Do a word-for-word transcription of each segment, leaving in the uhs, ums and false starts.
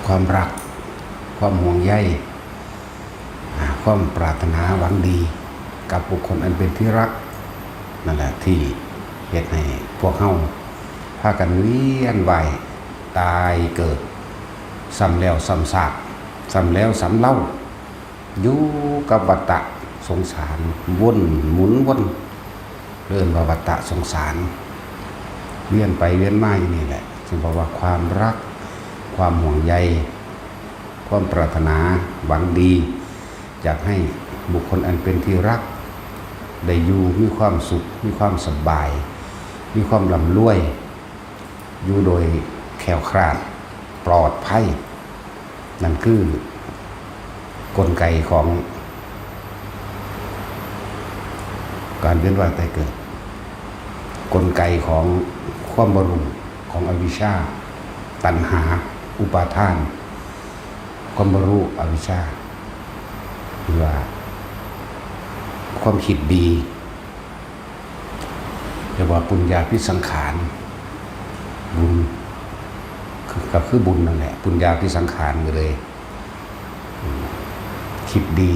ความรัก ความห่วงใย อ่า ความปรารถนาหวังดี กับบุคคลอันเป็นที่รัก นั่นแหละที่เฮ็ดให้พวกเฮาพากันเวียนว่ายตายเกิด ซ้ำแล้วซ้ำซาก ซ้ำแล้วซ้ำเล่า อยู่กับวัฏฏะสงสาร วนหมุนวน เอิ้นว่าวัฏฏะสงสาร เวียนไปเวียนมาอยู่นี่แหละ ซึ่งบอกว่าความรัก ความห่วงใย ความปรารถนาหวังดี อยากให้บุคคลอันเป็นที่รัก ได้อยู่มีความสุข มีความสบาย มีความร่ำรวย อยู่โดยแคล้วคลาดปลอดภัย นั่นคือกลไกของการเวียนว่ายตายเกิด กลไกของความบ่รู้ ของอวิชชา ตัณหา อุปาทาน ความบ่รู้ อวิชชา หรือว่าความคิดดี เรียกว่าปุญญาภิสังขาร บุญ คือ ก็คือบุญนั่นแหละ ปุญญาภิสังขารก็เลย อืม คิดดี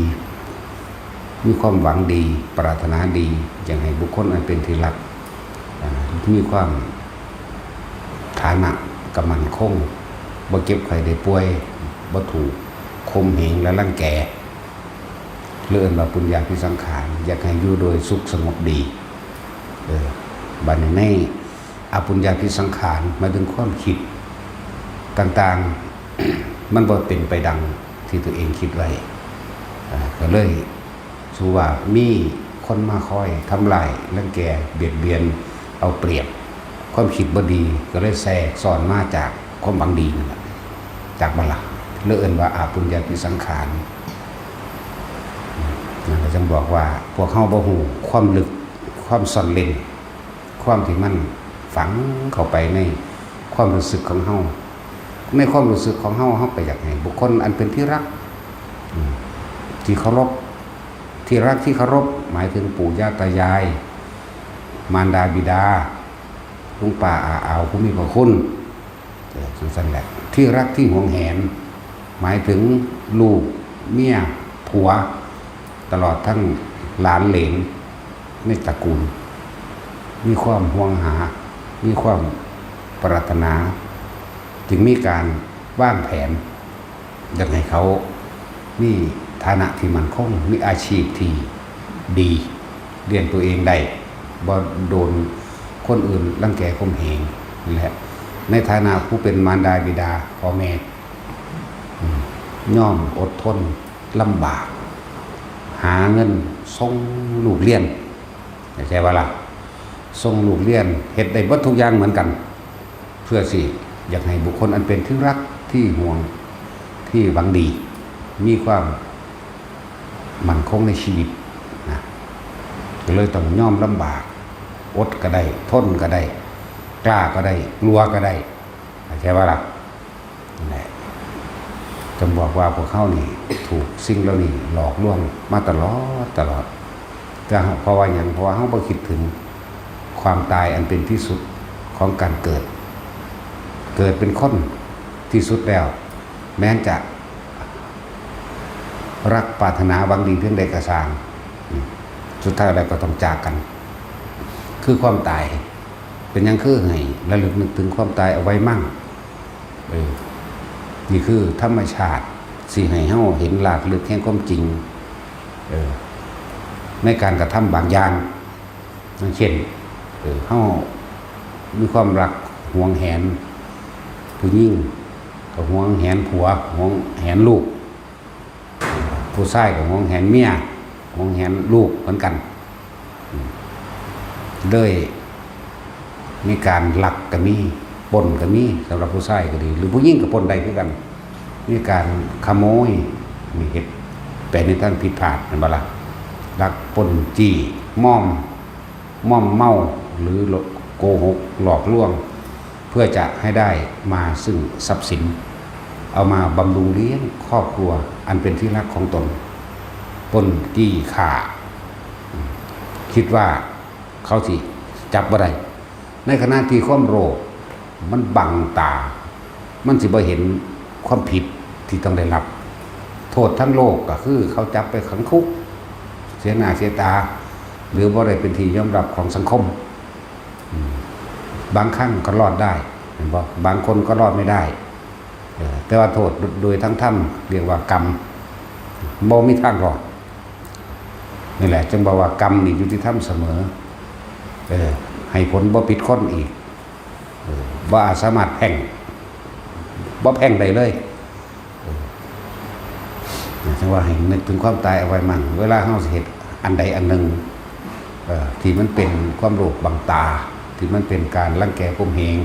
มีความหวังดี ปรารถนาดี อยากให้บุคคลอันเป็นที่รัก อ่า มีความฐานะก็มั่นคง บ่เจ็บไข้ได้ป่วย บ่ถูกข่มเหงและรังแก เรียกว่าปุญญาภิสังขาร อยากให้อยู่โดยสุขสงบดี เออ บัดนี้ในอปุญญาภิสังขาร หมายถึงความคิดต่างๆ มันบ่เป็นไปดังที่ตัวเองคิดไว้ อ่า ก็เลยถือว่ามีคนมาคอยทำลาย รังแก เบียดเบียน เอาเปรียบ ความคิดบ่ดี ก็เลยแทรกซ้อนมาจากความหวังดีนั่นแหละ จากบ่ล่ะ เรียกว่าอปุญญาภิสังขาร นั่นก็จั่งบอกว่าพวกเฮาบ่ฮู้ความลึก ความซ่อนเร้น ความที่มันฝังเข้าไปในความรู้สึกของเฮา ในความรู้สึกของเฮา เฮาก็อยากให้บุคคลอันเป็นที่รัก อืม ที่เคารพ ที่รักที่เคารพ หมายถึงปู่ย่าตายาย มารดาบิดา ลุงป้าอาอาวผู้มีพระคุณ เออ จั่งซั้นแหละ ที่รักที่หวงแหน หมายถึงลูก เมีย ผัว ตลอดทั้งหลานเหลนในตระกูล มีความห่วงหา มีความปรารถนา จึงมีการวางแผน อยากให้เขามีฐานะที่มั่นคง มีอาชีพที่ดี เลี้ยงตัวเองได้ บ่โดนคนอื่นรังแกข่มเหง และในฐานะผู้เป็นมารดาบิดาพ่อแม่ อืม ยอมอดทนลำบาก หาเงินส่งลูกเรียน เข้าใจบ่ล่ะ ส่งลูกเรียน เฮ็ดได้เบิดทุกอย่างเหมือนกัน เพื่อสิอยากให้บุคคลอันเป็นที่รัก ที่ห่วง ที่หวังดี มีความมั่นคงในชีวิตนะ ก็เลยต้องยอมลำบาก อดก็ได้ ทนก็ได้ กล้าก็ได้ กลัวก็ได้ เข้าใจบ่ล่ะ นั่นแหละ จั่งบอกว่าพวกเฮานี่ถูกสิ่งเหล่านี้หลอกลวงมาตลอด ตลอด แต่เพราะว่าหยัง เพราะว่าเฮาบ่คิดถึงความตายอันเป็นที่สุดของการเกิด เกิดเป็นคนที่สุดแล้ว แม้นจะรักปรารถนาหวังดีเพียงใดก็ซ่าง อืม สุดท้ายแล้วก็ต้องจากกัน คือความตาย เป็นหยังคือให้ระลึกนึกถึงความตายเอาไว้มั่ง เออ นี่คือธรรมชาติ สิให้เฮาเห็นรากลึกแห่งความจริง เออ ในการกระทำบางอย่าง อย่างเช่น เออ เฮามีความรักหวงแหนผู้หญิง ก็หวงแหนผัว หวงแหนลูก ผู้ชายก็หวงแหนเมีย หวงแหนลูกเหมือนกัน อืม เลยมีการลักก็มี ปล้นก็มี สำหรับผู้ชายก็ดี หรือผู้หญิงก็ปล้นได้คือกัน มีการขโมย นี่เฮ็ดไปในทางผิดพลาด แม่นบ่ล่ะ ลักปล้นจี้ มอม มอมเมา หรือโกหกหลอกลวง เพื่อจะให้ได้มาซึ่งทรัพย์สิน เอามาบำรุงเลี้ยงครอบครัวอันเป็นที่รักของตน ปล้นจี้ฆ่า คิดว่าเขาสิจับบ่ได้ ในขณะที่ความโลภมันบังตา มันสิบ่เห็น ความผิดที่ต้องได้รับ โทษทั้งโลกก็คือเขาจับไปขังคุก เสียหน้าเสียตา หรือบ่ได้เป็นที่ยอมรับของสังคม อืม บางครั้งก็รอดได้ เห็นบ่ บางคนก็รอดไม่ได้ เออ แต่ว่าโทษโดยทางธรรมเรียกว่ากรรม บ่มีทางรอด นี่แหละ จึงบอกว่ากรรมนี่ยุติธรรมเสมอ เออ ให้ผลบ่ผิดคนอีก เออ บ่อาจสามารถแพ่ง บ่แพ่งได้เลย เออ จังว่าให้นึกถึงความตายเอาไว้มั่ง เวลาเฮาสิเฮ็ดอันใดอันหนึ่ง เอ่อ ที่มันเป็นความโลภบังตา ที่มันเป็นการรังแกข่มเหง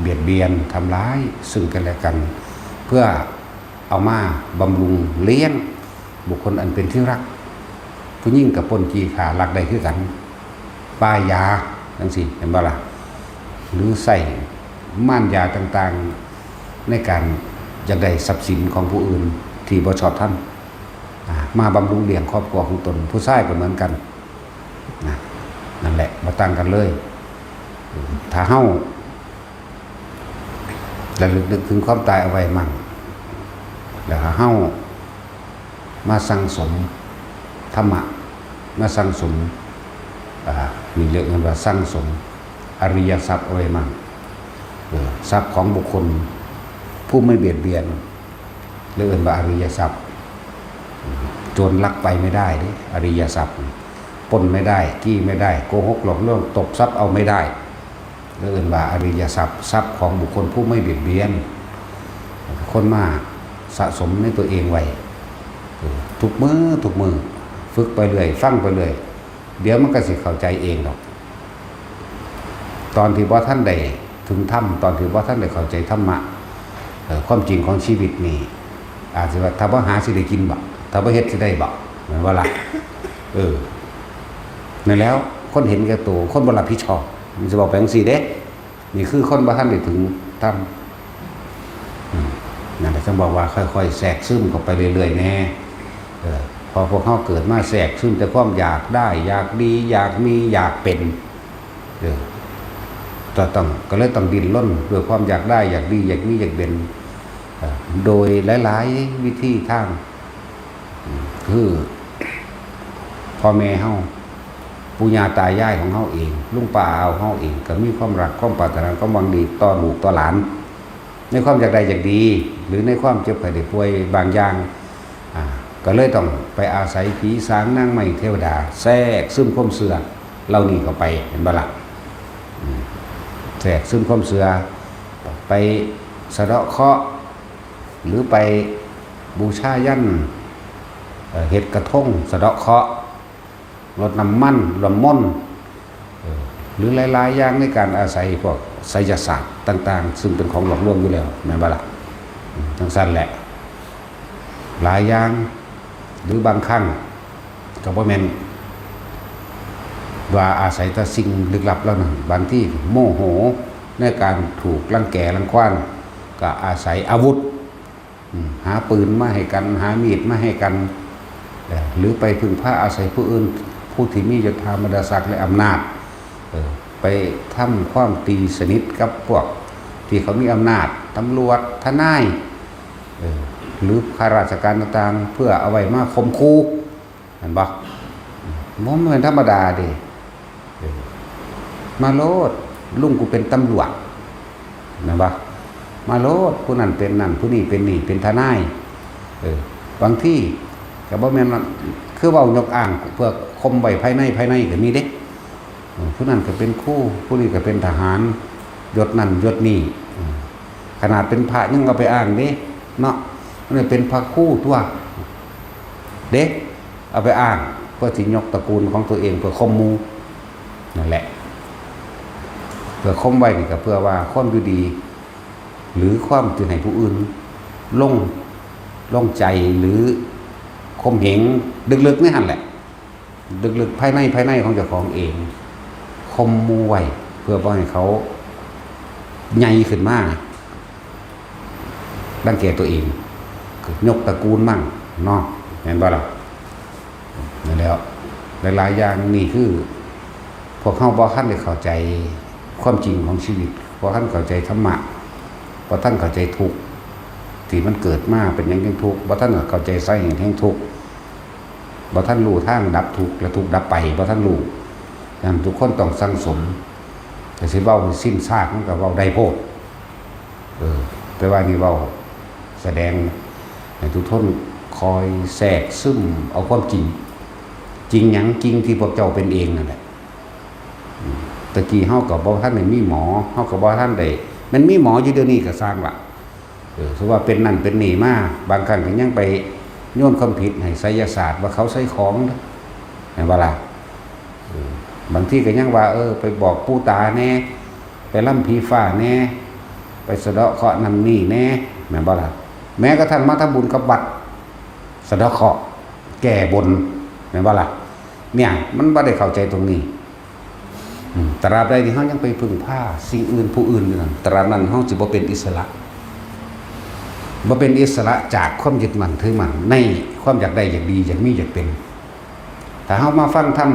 เบียดเบียน ทำร้ายซึ่งกันและกัน เพื่อเอามาบำรุงเลี้ยงบุคคลอันเป็นที่รัก ผู้หญิงก็ปล้นจี้ฆ่าลักได้คือกัน ป้ายยาจังซี้ เห็นบ่ล่ะ หรือใช้ม่านยาต่างๆ ในการอยากได้ทรัพย์สินของผู้อื่นที่บ่ชอบธรรม อ่า มาบำรุงเลี้ยงครอบครัวของตน ผู้ชายก็เหมือนกัน นะ นั่นแหละ บ่ต่างกันเลย ถ้าเฮาระลึกนึกถึงความตายเอาไว้มั่ง แล้วก็เฮามาสั่งสมธรรมะ มาสั่งสม อ่า นี่เรียกกันว่าสั่งสมอริยทรัพย์เอาไว้มั่ง เออ ทรัพย์ของบุคคลผู้ไม่เบียดเบียน เรียกกันว่าอริยทรัพย์ โจรลักไปไม่ได้เด้ อริยทรัพย์ ปล้นไม่ได้ จี้ไม่ได้ โกหกหลอกลวง ตบทรัพย์เอาไม่ได้ เรียกกันว่าอริยทรัพย์ ทรัพย์ของบุคคลผู้ไม่เบียดเบียน คนมาสะสมในตัวเองไว้ เออ ทุกมื้อ ทุกมื้อ ฝึกไปเรื่อย ฟังไปเรื่อย เดี๋ยวมันก็สิเข้าใจเองดอก ตอนที่บ่ทันได้ถึงธรรม ตอนที่บ่ทันได้เข้าใจธรรมะ เอ่อ ความจริงของชีวิตนี่ อาจสิว่า ถ้าบ่หาสิได้กินบ่ ถ้าบ่เฮ็ดสิได้บ่ แม่นบ่ล่ะ เออ นั่นแล้ว คนเห็นแก่ตัว คนบ่รับผิดชอบ มันสิบอกไปจังซี่เด้ นี่คือคนบ่ทันได้ถึงธรรม อืม นั่นแหละ จึงบอกว่าค่อยๆ แทรกซึมเข้าไปเรื่อยๆ แน่ เออ พอพวกเฮาเกิดมาแทรกซึมแต่ความอยากได้ อยากดี อยากมี อยากเป็น เออ ก็ต้อง ก็เลยต้องดิ้นรนด้วยความอยากได้ อยากดี อยากมี อยากเป็น เอ่อ โดยหลายๆ วิธีทาง อืม คือ พ่อแม่เฮา ปู่ย่าตายายของเฮาเอง ลุงป้าอาเฮาเอง ก็มีความรัก ความปรารถนา ความหวังดีต่อลูกต่อหลาน ในความอยากได้อยากดี หรือในความเจ็บไข้ได้ป่วยบางอย่าง อ่า ก็เลยต้องไปอาศัยผีสางนางไม้เทวดา แทรกซึมความเชื่อเหล่านี้เข้าไป เห็นบ่ล่ะ อืม แทรกซึมความเชื่อ ไปสะเดาะเคราะห์ หรือไปบูชายัญ เอ่อ เฮ็ดกระทงสะเดาะเคราะห์ รดน้ำมัน รดน้ำมนต์ เอ่อ หรือหลายๆ อย่างในการอาศัยพวกไสยศาสตร์ต่างๆ ซึ่งเป็นของหลอกลวงอยู่แล้ว แม่นบ่ล่ะ อืม จังซั่นแหละ หลายอย่าง หรือบางครั้ง ก็บ่แม่นว่าอาศัยแต่สิ่งลึกลับเหล่านั้น บางทีโมโหในการถูกรังแกรังควาน ก็อาศัยอาวุธ อืม หาปืนมาให้กัน หามีดมาให้กัน เอ่อ หรือไปพึ่งพาอาศัยผู้อื่น ผู้ที่มียศถาบรรดาศักดิ์และอำนาจ เอ่อ ไปทำความตีสนิทกับพวกที่เขามีอำนาจ ตำรวจ ทนาย เอ่อ หรือข้าราชการต่างๆ เพื่อเอาไว้มาข่มขู่ เห็นบ่ บ่แม่นธรรมดาเด้ เออ มาโลด ลุงกูเป็นตำรวจ แม่นบ่ มาโลด ผู้นั้นเป็นนั่น ผู้นี้เป็นนี่ เป็นทนาย เออ บางทีก็บ่แม่นว่า คือเว้ายกอ้างเพื่อข่มไว้ภายใน ภายในก็มีเด้ เออ ผู้นั้นก็เป็นครู ผู้นี้ก็เป็นทหาร ยศนั่นยศนี่ เออ ขนาดเป็นพระยังเอาไปอ้างเด้ เนาะ อันนี้เป็นพระครูตัว เด้ เอาไปอ้างเพื่อสิยกตระกูลของตัวเอง เพื่อข่มหมู่ นั่นแหละ เพื่อข่มไว้นี่ก็เพื่อว่าความอยู่ดี หรือความที่ให้ผู้อื่นลง ลงใจ หรือข่มเหง ลึกๆ ในหั่นแหละ ลึกๆ ภายใน ภายในของเจ้าของเอง ข่มหมู่ไว้ เพื่อบ่ให้เขาใหญ่ขึ้นมา รังแกตัวเอง ยกตระกูลมั่งเนาะ แม่นบ่ล่ะ นั่นแหล้ว หลายๆ อย่างนี่คือ พวกเฮาบ่ทันได้เข้าใจความจริงของชีวิต บ่ทันเข้าใจธรรมะ บ่ทันเข้าใจทุกข์ ที่มันเกิดมาเป็นหยังจั่งทุกข์ บ่ทันเข้าใจสาเหตุแห่งทุกข์ บ่ทันรู้ทางดับทุกข์และทุกข์ดับไป บ่ทันรู้ ฉะนั้นทุกคนต้องสั่งสม แต่สิเว้าให้สิ้นซากมันก็เว้าได้โพด เออ แต่ว่านี่เว้าแสดงให้ทุกคนคอยแทรกซึมเอาความจริง จริงหยัง จริงที่พวกเจ้าเป็นเองนั่นแหละ อืม ตะกี้เฮาก็บ่ทันได้มีหมอ เฮาก็บ่ทันได้ แม่นมีหมออยู่เดี๋ยวนี้ก็ซ่างละ เออ สมมุติว่าเป็นนั่นเป็นนี่มา บางครั้งก็ยังไปโยนความผิดให้ไสยศาสตร์ว่าเขาใส่ของ แม่นบ่ล่ะ เออ บางทีก็ยังว่า เออ ไปบอกปู่ตาแหน่ ไปลำผีฟ้าแหน่ ไปสะเดาะเคราะห์นั่นนี่แหน่ แม่นบ่ล่ะ แม้กระทั่งมาทำบุญกับวัด สะเดาะเคราะห์ แก้บน แม่นบ่ล่ะ เนี่ย มันบ่ได้เข้าใจตรงนี้ อืม ตราบใดที่เฮายังไปพึ่งพาสิ่งอื่นผู้อื่นอยู่นั่น ตราบนั้นเฮาสิบ่เป็นอิสระ บ่เป็นอิสระจากความยึดมั่นถือมั่นในความอยากได้ อยากดี อยากมี อยากเป็น ถ้าเฮามาฟังธรรม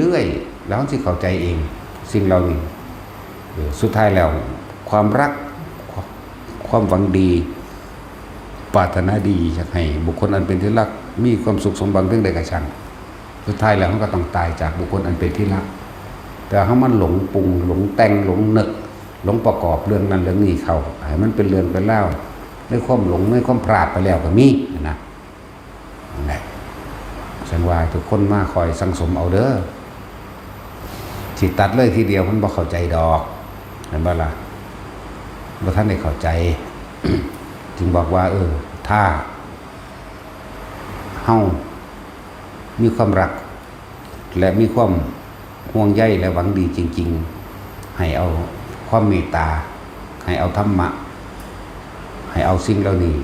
เรื่อยๆ แล้วเฮาสิเข้าใจเอง สิ่งเหล่านี้ เออ สุดท้ายแล้ว ความรัก ความหวังดี ปรารถนาดีอยากให้บุคคลอันเป็นที่รักมีความสุขสมหวังเพียงใดก็ช่าง สุดท้ายแล้วมันก็ต้องตายจากบุคคลอันเป็นที่รัก แต่เฮามันหลงปรุง หลงแต่ง หลงนึก หลงประกอบเรื่องนั้นเรื่องนี้เข้า ให้มันเป็นเรื่องเป็นราว ในความหลง ในความพลาดไปแล้วก็มีนะ นั่นแหละ ฉันว่าทุกคนมาคอยสั่งสมเอาเด้อ สิตัดเลยทีเดียวมันบ่เข้าใจดอก แม่นบ่ล่ะ บ่ทันได้เข้าใจ จึงบอกว่า เออ ถ้าเฮามีความรัก และมีความห่วงใยและหวังดีจริงๆ ให้เอาความเมตตา ให้เอาธรรมะ ให้เอาสิ่งเหล่านี้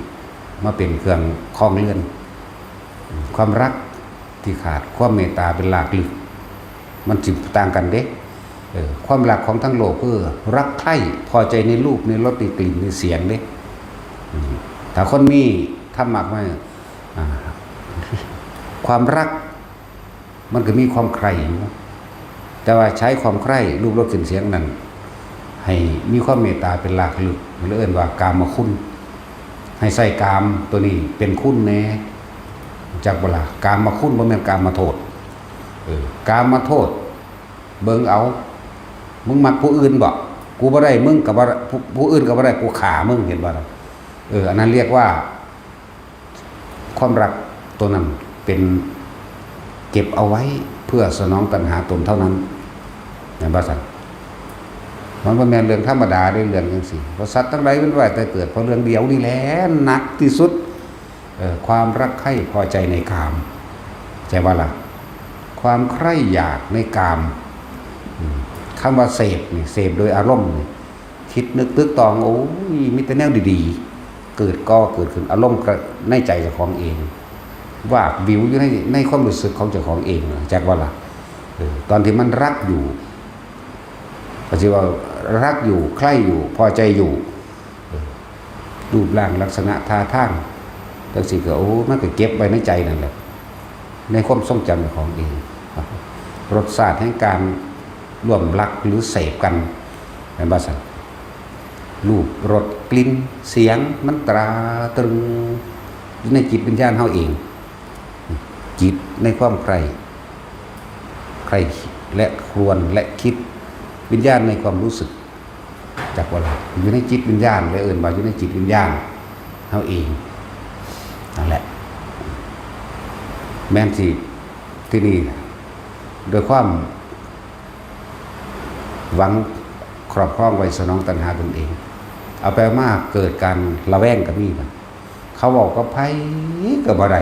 มาเป็นเครื่องครองเรือน ความรักที่ขาดความเมตตาเป็นรากลึก มันสิต่างกันเด้ เออ ความรักของทั้งโลกคือรักใคร่พอใจในรูป ในรส ในกลิ่น ในเสียงเด้ อืม ถ้าคนมีธรรมะมา อ่า ความรัก มันก็มีความใคร่อยู่ แต่ว่าใช้ความใคร่รูปรสกลิ่นเสียงนั้น ให้มีความเมตตาเป็นรากลึก มันเอิ้นว่ากามคุณ ให้ใส่กามตัวนี้เป็นคุณแหน่ จักบ่ล่ะ กามคุณบ่แม่นกามโทษ เออ กามโทษ เบิ่งเอา มึงมักผู้อื่นบ่ กูบ่ได้ มึงก็บ่ ผู้ ผู้อื่นก็บ่ได้ กูฆ่ามึง เห็นบ่ล่ะ เออ อันนั้นเรียกว่า ความรักตัวนั้นเป็นเก็บเอาไว้เพื่อสนองตัณหาตนเท่านั้น แม่นบ่ซั่น มันบ่แม่นเรื่องธรรมดาเด้ เรื่องจั่งซี้ เพราะสัตว์ทั้งหลายเวียนว่ายตายเกิด เพราะเรื่องเดียวนี่แหละ หนักที่สุด เอ่อ ความรักใคร่พอใจในกาม ใช่บ่ล่ะ ความใคร่อยากในกาม อืม คำว่าเสพนี่ เสพโดยอารมณ์นี่ คิดนึกตึกตอง โอ้ย มีแต่แนวดีๆ เกิดก่อเกิดขึ้น อารมณ์กระ ในใจเจ้าของเอง วาบวิวอยู่ใน ในความรู้สึกของเจ้าของเอง จักบ่ล่ะ เออ ตอนที่มันรักอยู่ ก็สิว่ารักอยู่ ใคร่อยู่ พอใจอยู่ เออ รูปร่างลักษณะท่าทาง จั่งซี้ก็ โอ้ มันก็เก็บไว้ในใจนั่นแหละ ในความทรงจำของเอง รสชาติแห่งการร่วมรักหรือเสพกัน แม่นบ่ซั่น รูป รส กลิ่น เสียง มันตราตรึงอยู่ในจิตวิญญาณเฮาเอง จิตในความใคร่ ใคร่และครวญและคิด วิญญาณในความรู้สึก จักบ่ล่ะ อยู่ในจิตวิญญาณ และเอิ้นว่าอยู่ในจิตวิญญาณเฮาเอง นั่นแหละ แม่นสิ ที่นี่ โดยความหวังครอบครองไว้สนองตัณหาตนเอง เอาไปมาเกิดการระแวงก็มีนะ เขาเว้ากับไผก็บ่ได้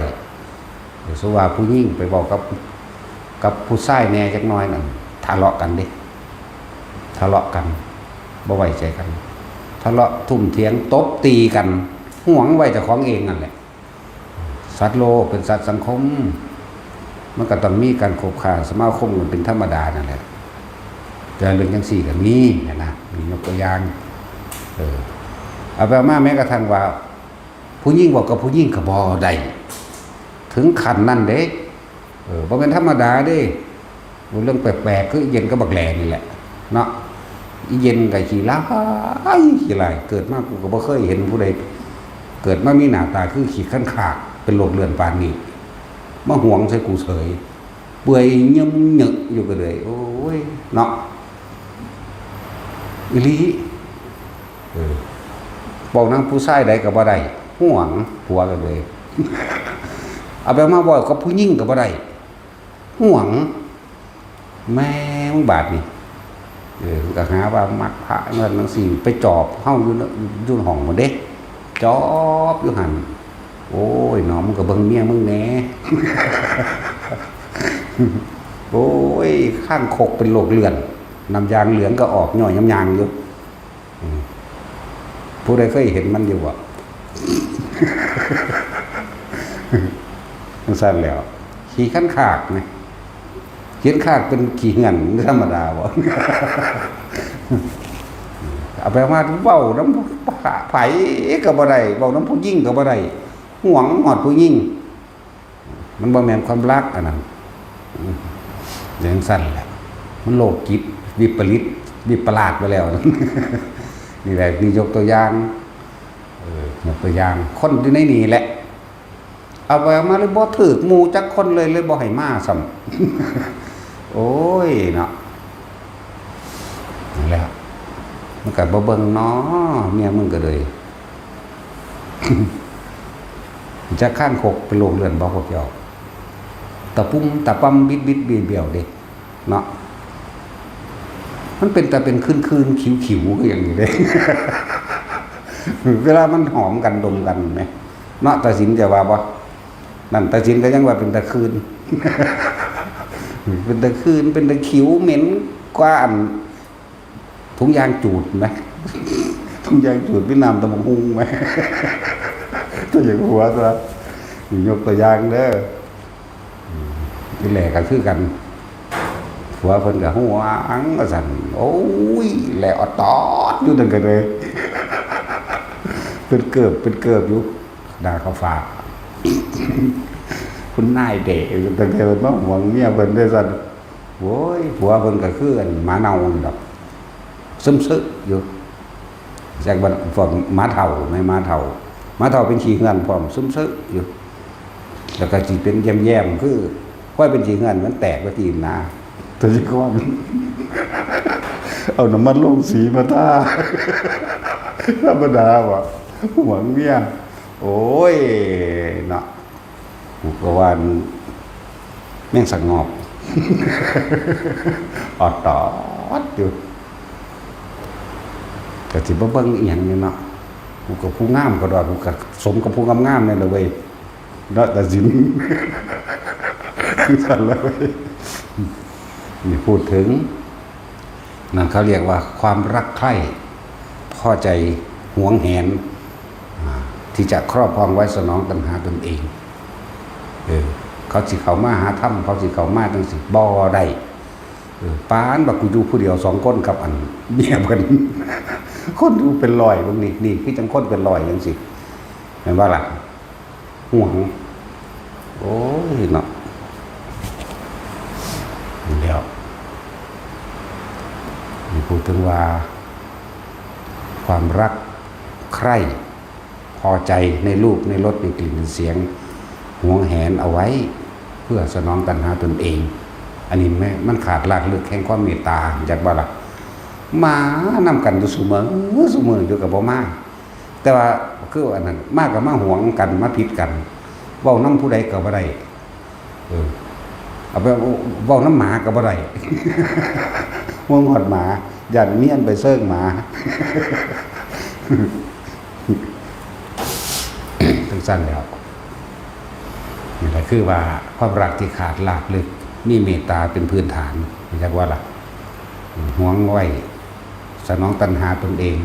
สมมุติว่าผู้หญิงไปเว้ากับ กับผู้ชายแหน่จักหน่อยนั่น ทะเลาะกันเด้ ทะเลาะกัน บ่ไว้ใจกัน ทะเลาะทุ่มเถียงตบตีกัน หวงไว้เจ้าของเองนั่นแหละ สัตว์โลกเป็นสัตว์สังคม มันก็ต้องมีการคบค้าสมาคมกันเป็นธรรมดานั่นแหละ แต่เรื่องจั่งซี้ก็มีนะ มียกตัวอย่าง เออ เอาไปเอามาแม้กระทั่งว่า ผู้หญิงเว้ากับผู้หญิงก็บ่ได้ ถึงขั้นนั้นเด้ เออ บ่แม่นธรรมดาเด้ เรื่องแปลกๆ คืออีเย็นกับบักแหล่นี่แหละ เนาะ อีเย็นก็ขี้ร้าย ขี้ร้าย เกิดมากูก็บ่เคยเห็นผู้ใด เกิดมามีหน้าตาคือขี้คันคาก เป็นโรคเลื่อนปานนี้ มาหวงใส่กูเสย เปื่อยเยิ่มเหยิกอยู่ก็เลย โอ้ย เนาะ อีหลี เออ เว้านำผู้ชายใดก็บ่ได้ หวงผัวก็เลย เอาไปมาเว้ากับผู้หญิงก็บ่ได้ หวง แม่มึงบาดนี่ เออ ก็หาว่ามักพระเงินจั่งซี้ ไปจอบเฮาอยู่เนอะ อยู่ห้องหมดเด้ จอบอยู่หั่น โอ้ย เนาะ มึงก็เบิ่งเมียมึงแหน่ โอ้ย คางคกเป็นโรคเลื่อน น้ำยางเหลืองก็ออก ย่อยน้ำยางอยู่ อืม ผู้ใดเคยเห็นมันอยู่บ่ จั่งซั้นแหล้ว ขี้คันคากนะ เห็นคากเป็นขี้เหื่อนธรรมดาบ่ เอาไปมาเว้านำพระไผก็บ่ได้ เว้านำผู้หญิงก็บ่ได้ หวงฮอดผู้หญิง มันบ่แม่นความรักอันนั้น อืม จั่งซั้นแหละ มันโรคจิตวิปริตวิปลาสไปแล้ว นี่แหละ นี่ยกตัวอย่าง เออ ยกตัวอย่าง คนอยู่ในนี่แหละ เอาไปเอามาเลยบ่ถืกหมู่จักคนเลย เลยบ่ให้มาซ้ำ โอ้ย เนาะ นั่นแหละ มันก็บ่เบิ่งเนาะ เมียมึงก็เลย จักคางคกเป็นโรคเลื่อนบ่พวกเจ้า ตะปุ่มตะป่ำบิดบิดเบี้ยวเด้ เนาะ มันเป็นตาเป็นคืนๆ คิวๆ คือหยังนี่เด้ เวลามันหอมกันดมกันแหม เนาะ ตาสินจะว่าบ่ นั่น ตาสินก็ยังว่าเป็นตาคืน เป็นตาคืน เป็นตาคิวเหม็นกว่าอัน ถุงยางจูดไหม ถุงยางจูดเวียดนามตำบักหุ่งไหม ตัวอย่างหัวตัว นี่ยกตัวอย่างเด้อ อืม อีแหล่ก็คือกัน ผัวเพิ่นก็หวงว่าซั่น โอ้ย แหล่ออดตอดอยู่นั่นก็เลย เป็นเกิบ เป็นเกิบอยู่ ด่าเขาฝาก คุณนายเด๋ ตั้งแต่เพิ่นมาหวงเมียเพิ่นได้ซั่น โอ้ย ผัวเพิ่นก็คืออันหมาเน่านี่ดอก ซึมซึอยู่ จักว่าพวกหมาเฒ่าไหม หมาเฒ่า หมาเฒ่าเป็นขี้เหื่อนพร้อม ซึมซึอยู่ แล้วก็สิเป็นแย้มๆ คือควายเป็นขี้เหื่อน มันแตกไปที่นา ตัวนี้ก่อน เอาน้ำมันลงสีมาทา ธรรมดาว่ะ หวงเมีย โอ้ย เนาะ กูก็ว่าแม่งสงบ ออดตอดอยู่ ก็สิบ่เบิ่งอีหยังนี่เนาะ กูก็ผู้งามก็ดอก กูก็สมกับผู้งามๆ นี่แหละเว้ย เนาะ ตาสิน คือซั่นละเว้ย นี่พูดถึง นั่นเขาเรียกว่าความรักใคร่ พอใจหวงแหน อ่า ที่จะครอบครองไว้สนองตัณหาตนเอง เออ เขาสิเข้ามาหาธรรม เขาสิเข้ามาจั่งซี้ บ่ได้ เออ ปานว่ากูอยู่ผู้เดียวสองคนกับอันเมียเพิ่น คนอยู่เป็นร้อย เบิ่งนี่ นี่คือจั่งคนเป็นร้อยจั่งซี้ แม่นบ่ล่ะ หวง โอ้ย เนาะ นี่แหล้ว นี่พูดถึงว่า ความรักใคร่ พอใจในรูป ในรส ในกลิ่น ในเสียง หวงแหนเอาไว้ เพื่อสนองตัณหาตนเอง อันนี้แม่ มันขาดรากลึกแห่งความเมตตา จักบ่ล่ะ มานำกันอยู่ซุมื้อ ซุมื้ออยู่ก็บ่มา แต่ว่าคืออันนั้น มาก็มาหวงกัน มาผิดกัน เว้านำผู้ใดก็บ่ได้ เออ เอาไปเว้านำหมาก็บ่ได้ หวงฮอดหมา ย้านเมียนไปเซิงหมา จั่งซั้นแหล้ว นี่แหละคือว่าความรักที่ขาดรากลึก มีเมตตาเป็นพื้นฐาน จักว่าล่ะ หวงไว้ สนองตัณหาตนเอง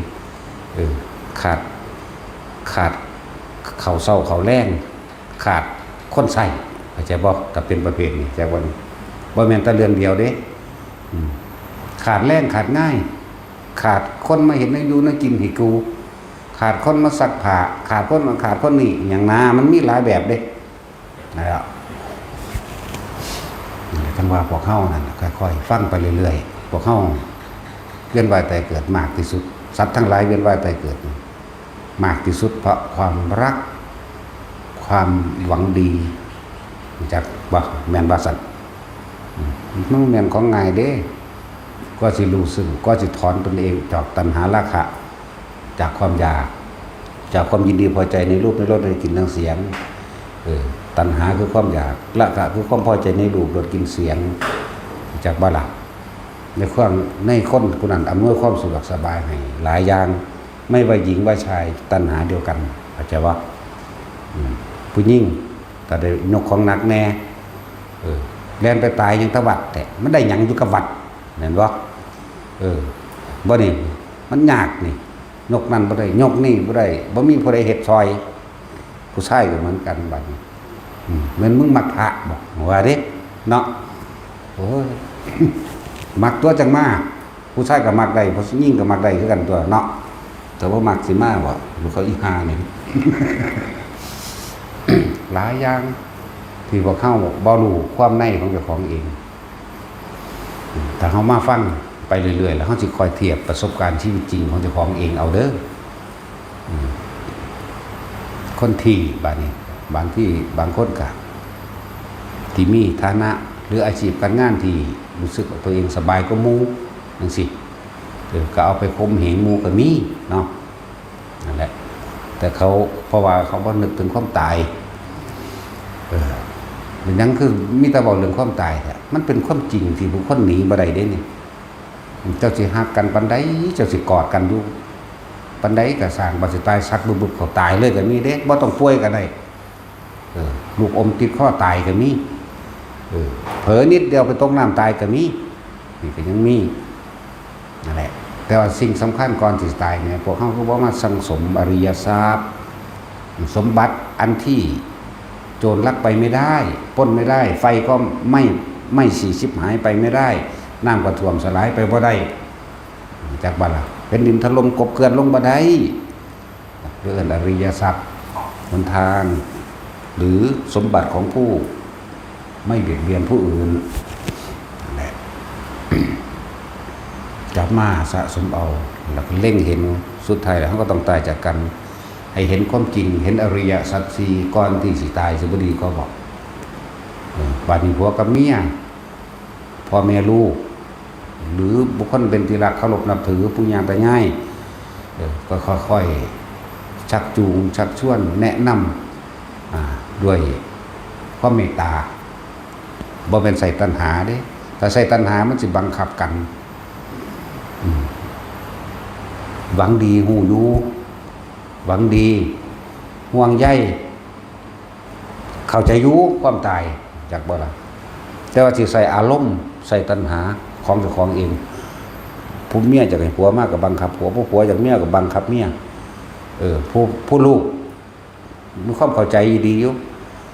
เออ ขาด ขาดข้าวเช้าข้าวแลง ขาดคนใช้ เข้าใจบ่ ก็เป็นประเภทนี้ จักว่านี่ บ่แม่นแต่เรื่องเดียวเด้ อืม ขาดแรง ขาดงาน ขาดคนมาเฮ็ดแนวอยู่แนวกินให้กู ขาดคนมาซักผ้า ขาดคน ขาดคนนี่ หยังนา มันมีหลายแบบเด้ นั่นแหละ นี่แหละ จั่งว่าพวกเฮานั่นน่ะ ค่อยๆ ฟังไปเรื่อยๆ พวกเฮาเวียนว่ายตายเกิดมากที่สุด สัตว์ทั้งหลายเวียนว่ายตายเกิด มากที่สุดเพราะความรัก ความหวังดี จากว่าแม่นว่าสัน มันแม่นของง่ายเด้ ก็สิรู้สึกก็สิถอนตนเองจากตัณหาราคะ จากความอยาก จากความยินดีพอใจในรูปในรสในกลิ่นในเสียง เออ ตัณหาคือความอยาก ราคะคือความพอใจในรูปรสกลิ่นเสียง จากบ้าละในความในคนคนนั้นอำนวยความสะดวกสบายให้หลายอย่าง ไม่ว่าหญิงว่าชายตัณหาเดียวกัน เข้าใจว่าผู้หญิงก็ได้ยกของหนักแน่ เออแล่นไปตายยังตะวัดแต่มันได้หยังอยู่กับวัดนั่นวะเออบ่นี่มันยากนี่ ยกนั่นบ่ได้ ยกนี่บ่ได้บ่มีผู้ใดเฮ็ดซอย ผู้ชายก็เหมือนกันบัดนี้แม่นมึงมักพระบอกว่าเด้เนาะโอ้ยมักตัวจังมาผู้ชายก็มักได้ผู้หญิงก็มักได้คือกันตัวเนาะแต่ว่ามักสิมาบ่หรือเขาอีหานี่หลายอย่างที่พวกเขาบ่รู้ความในของเจ้าของเอง ถ้าเขามาฟังไปเรื่อยๆ แล้วเขาจะคอยเทียบประสบการณ์ชีวิตจริงของเจ้าของเองเอาเด้อคนที่บางนี้บางที่บางคนกะที่มีฐานะหรืออาชีพการงานที่รู้สึกว่าตัวเองสบายกว่าหมู่จังสิเออก็เอาไปข่มเหงหมู่ก็มีเนาะ นั่นแหละแต่เขาเพราะว่าเขาบ่นึกถึงความตายเออมันยังคือมีแต่เว้าเรื่องความตายแท้มันเป็นความจริงที่บุคคลหนีบ่ได้เด้นี่เจ้าสิฮักกันปานใดเจ้าสิกอดกันอยู่ปานใดก็ซ่างบ่สิตายสักบึบๆเขาตายเลยก็มีเด้บ่ต้องป่วยก็ได้เออลูกอมติดคอตายก็มีเออเผลอนิดเดียวไปตกน้ำตายก็มีนี่ก็ยังมี นั่นแหละแต่ว่าสิ่งสำคัญก่อนสิตายเนี่ยพวกเขาก็บอกว่าสั่งสมอริยทรัพย์สมบัติอันที่โจรลักไปไม่ได้ปล้นไม่ได้ ไฟก็ไม่ไม่สีชิบหายไปไม่ได้น้ำก็ท่วมสลายไปบ่ได้จากบ้านละเป็นดินถล่มกบเกลื่อนลงบ่ได้ เรื่องอริยทรัพย์หนทาง หรือสมบัติของผู้ไม่เบียดเบียนผู้อื่นนั่นแหละจับมาสะสมเอาแล้วก็เล็งเห็นสุดท้ายแล้วเขาก็ต้องตายจากกัน ให้เห็นความจริงเห็นอริยสัจสี่ก่อนที่สิตายสิบดีก็บอกเออบาดนี้ผัวกับเมีย พ่อแม่ลูก หรือบุคคลเป็นที่รักเคารพนับถือปู่ย่าตายายเออก็ค่อยๆชักจูงชักชวนแนะนำอ่าด้วยความเมตตาบ่เป็นใส่ตัณหาเด้ถ้าใส่ตัณหามันสิบังคับกันอืมหวังดีฮู้อยู่หวังดีห่วงใย เข้าใจอยู่ความตายจากบ่ล่ะแต่ว่าสิใส่อารมณ์ใส่ตัณหาของเจ้าของเองผู้เมียอยากให้ผัวมาก็บังคับผัวผู้ผัวอยากเมียก็บังคับเมียเออผู้ผู้ลูกมีความเข้าใจดีอยู่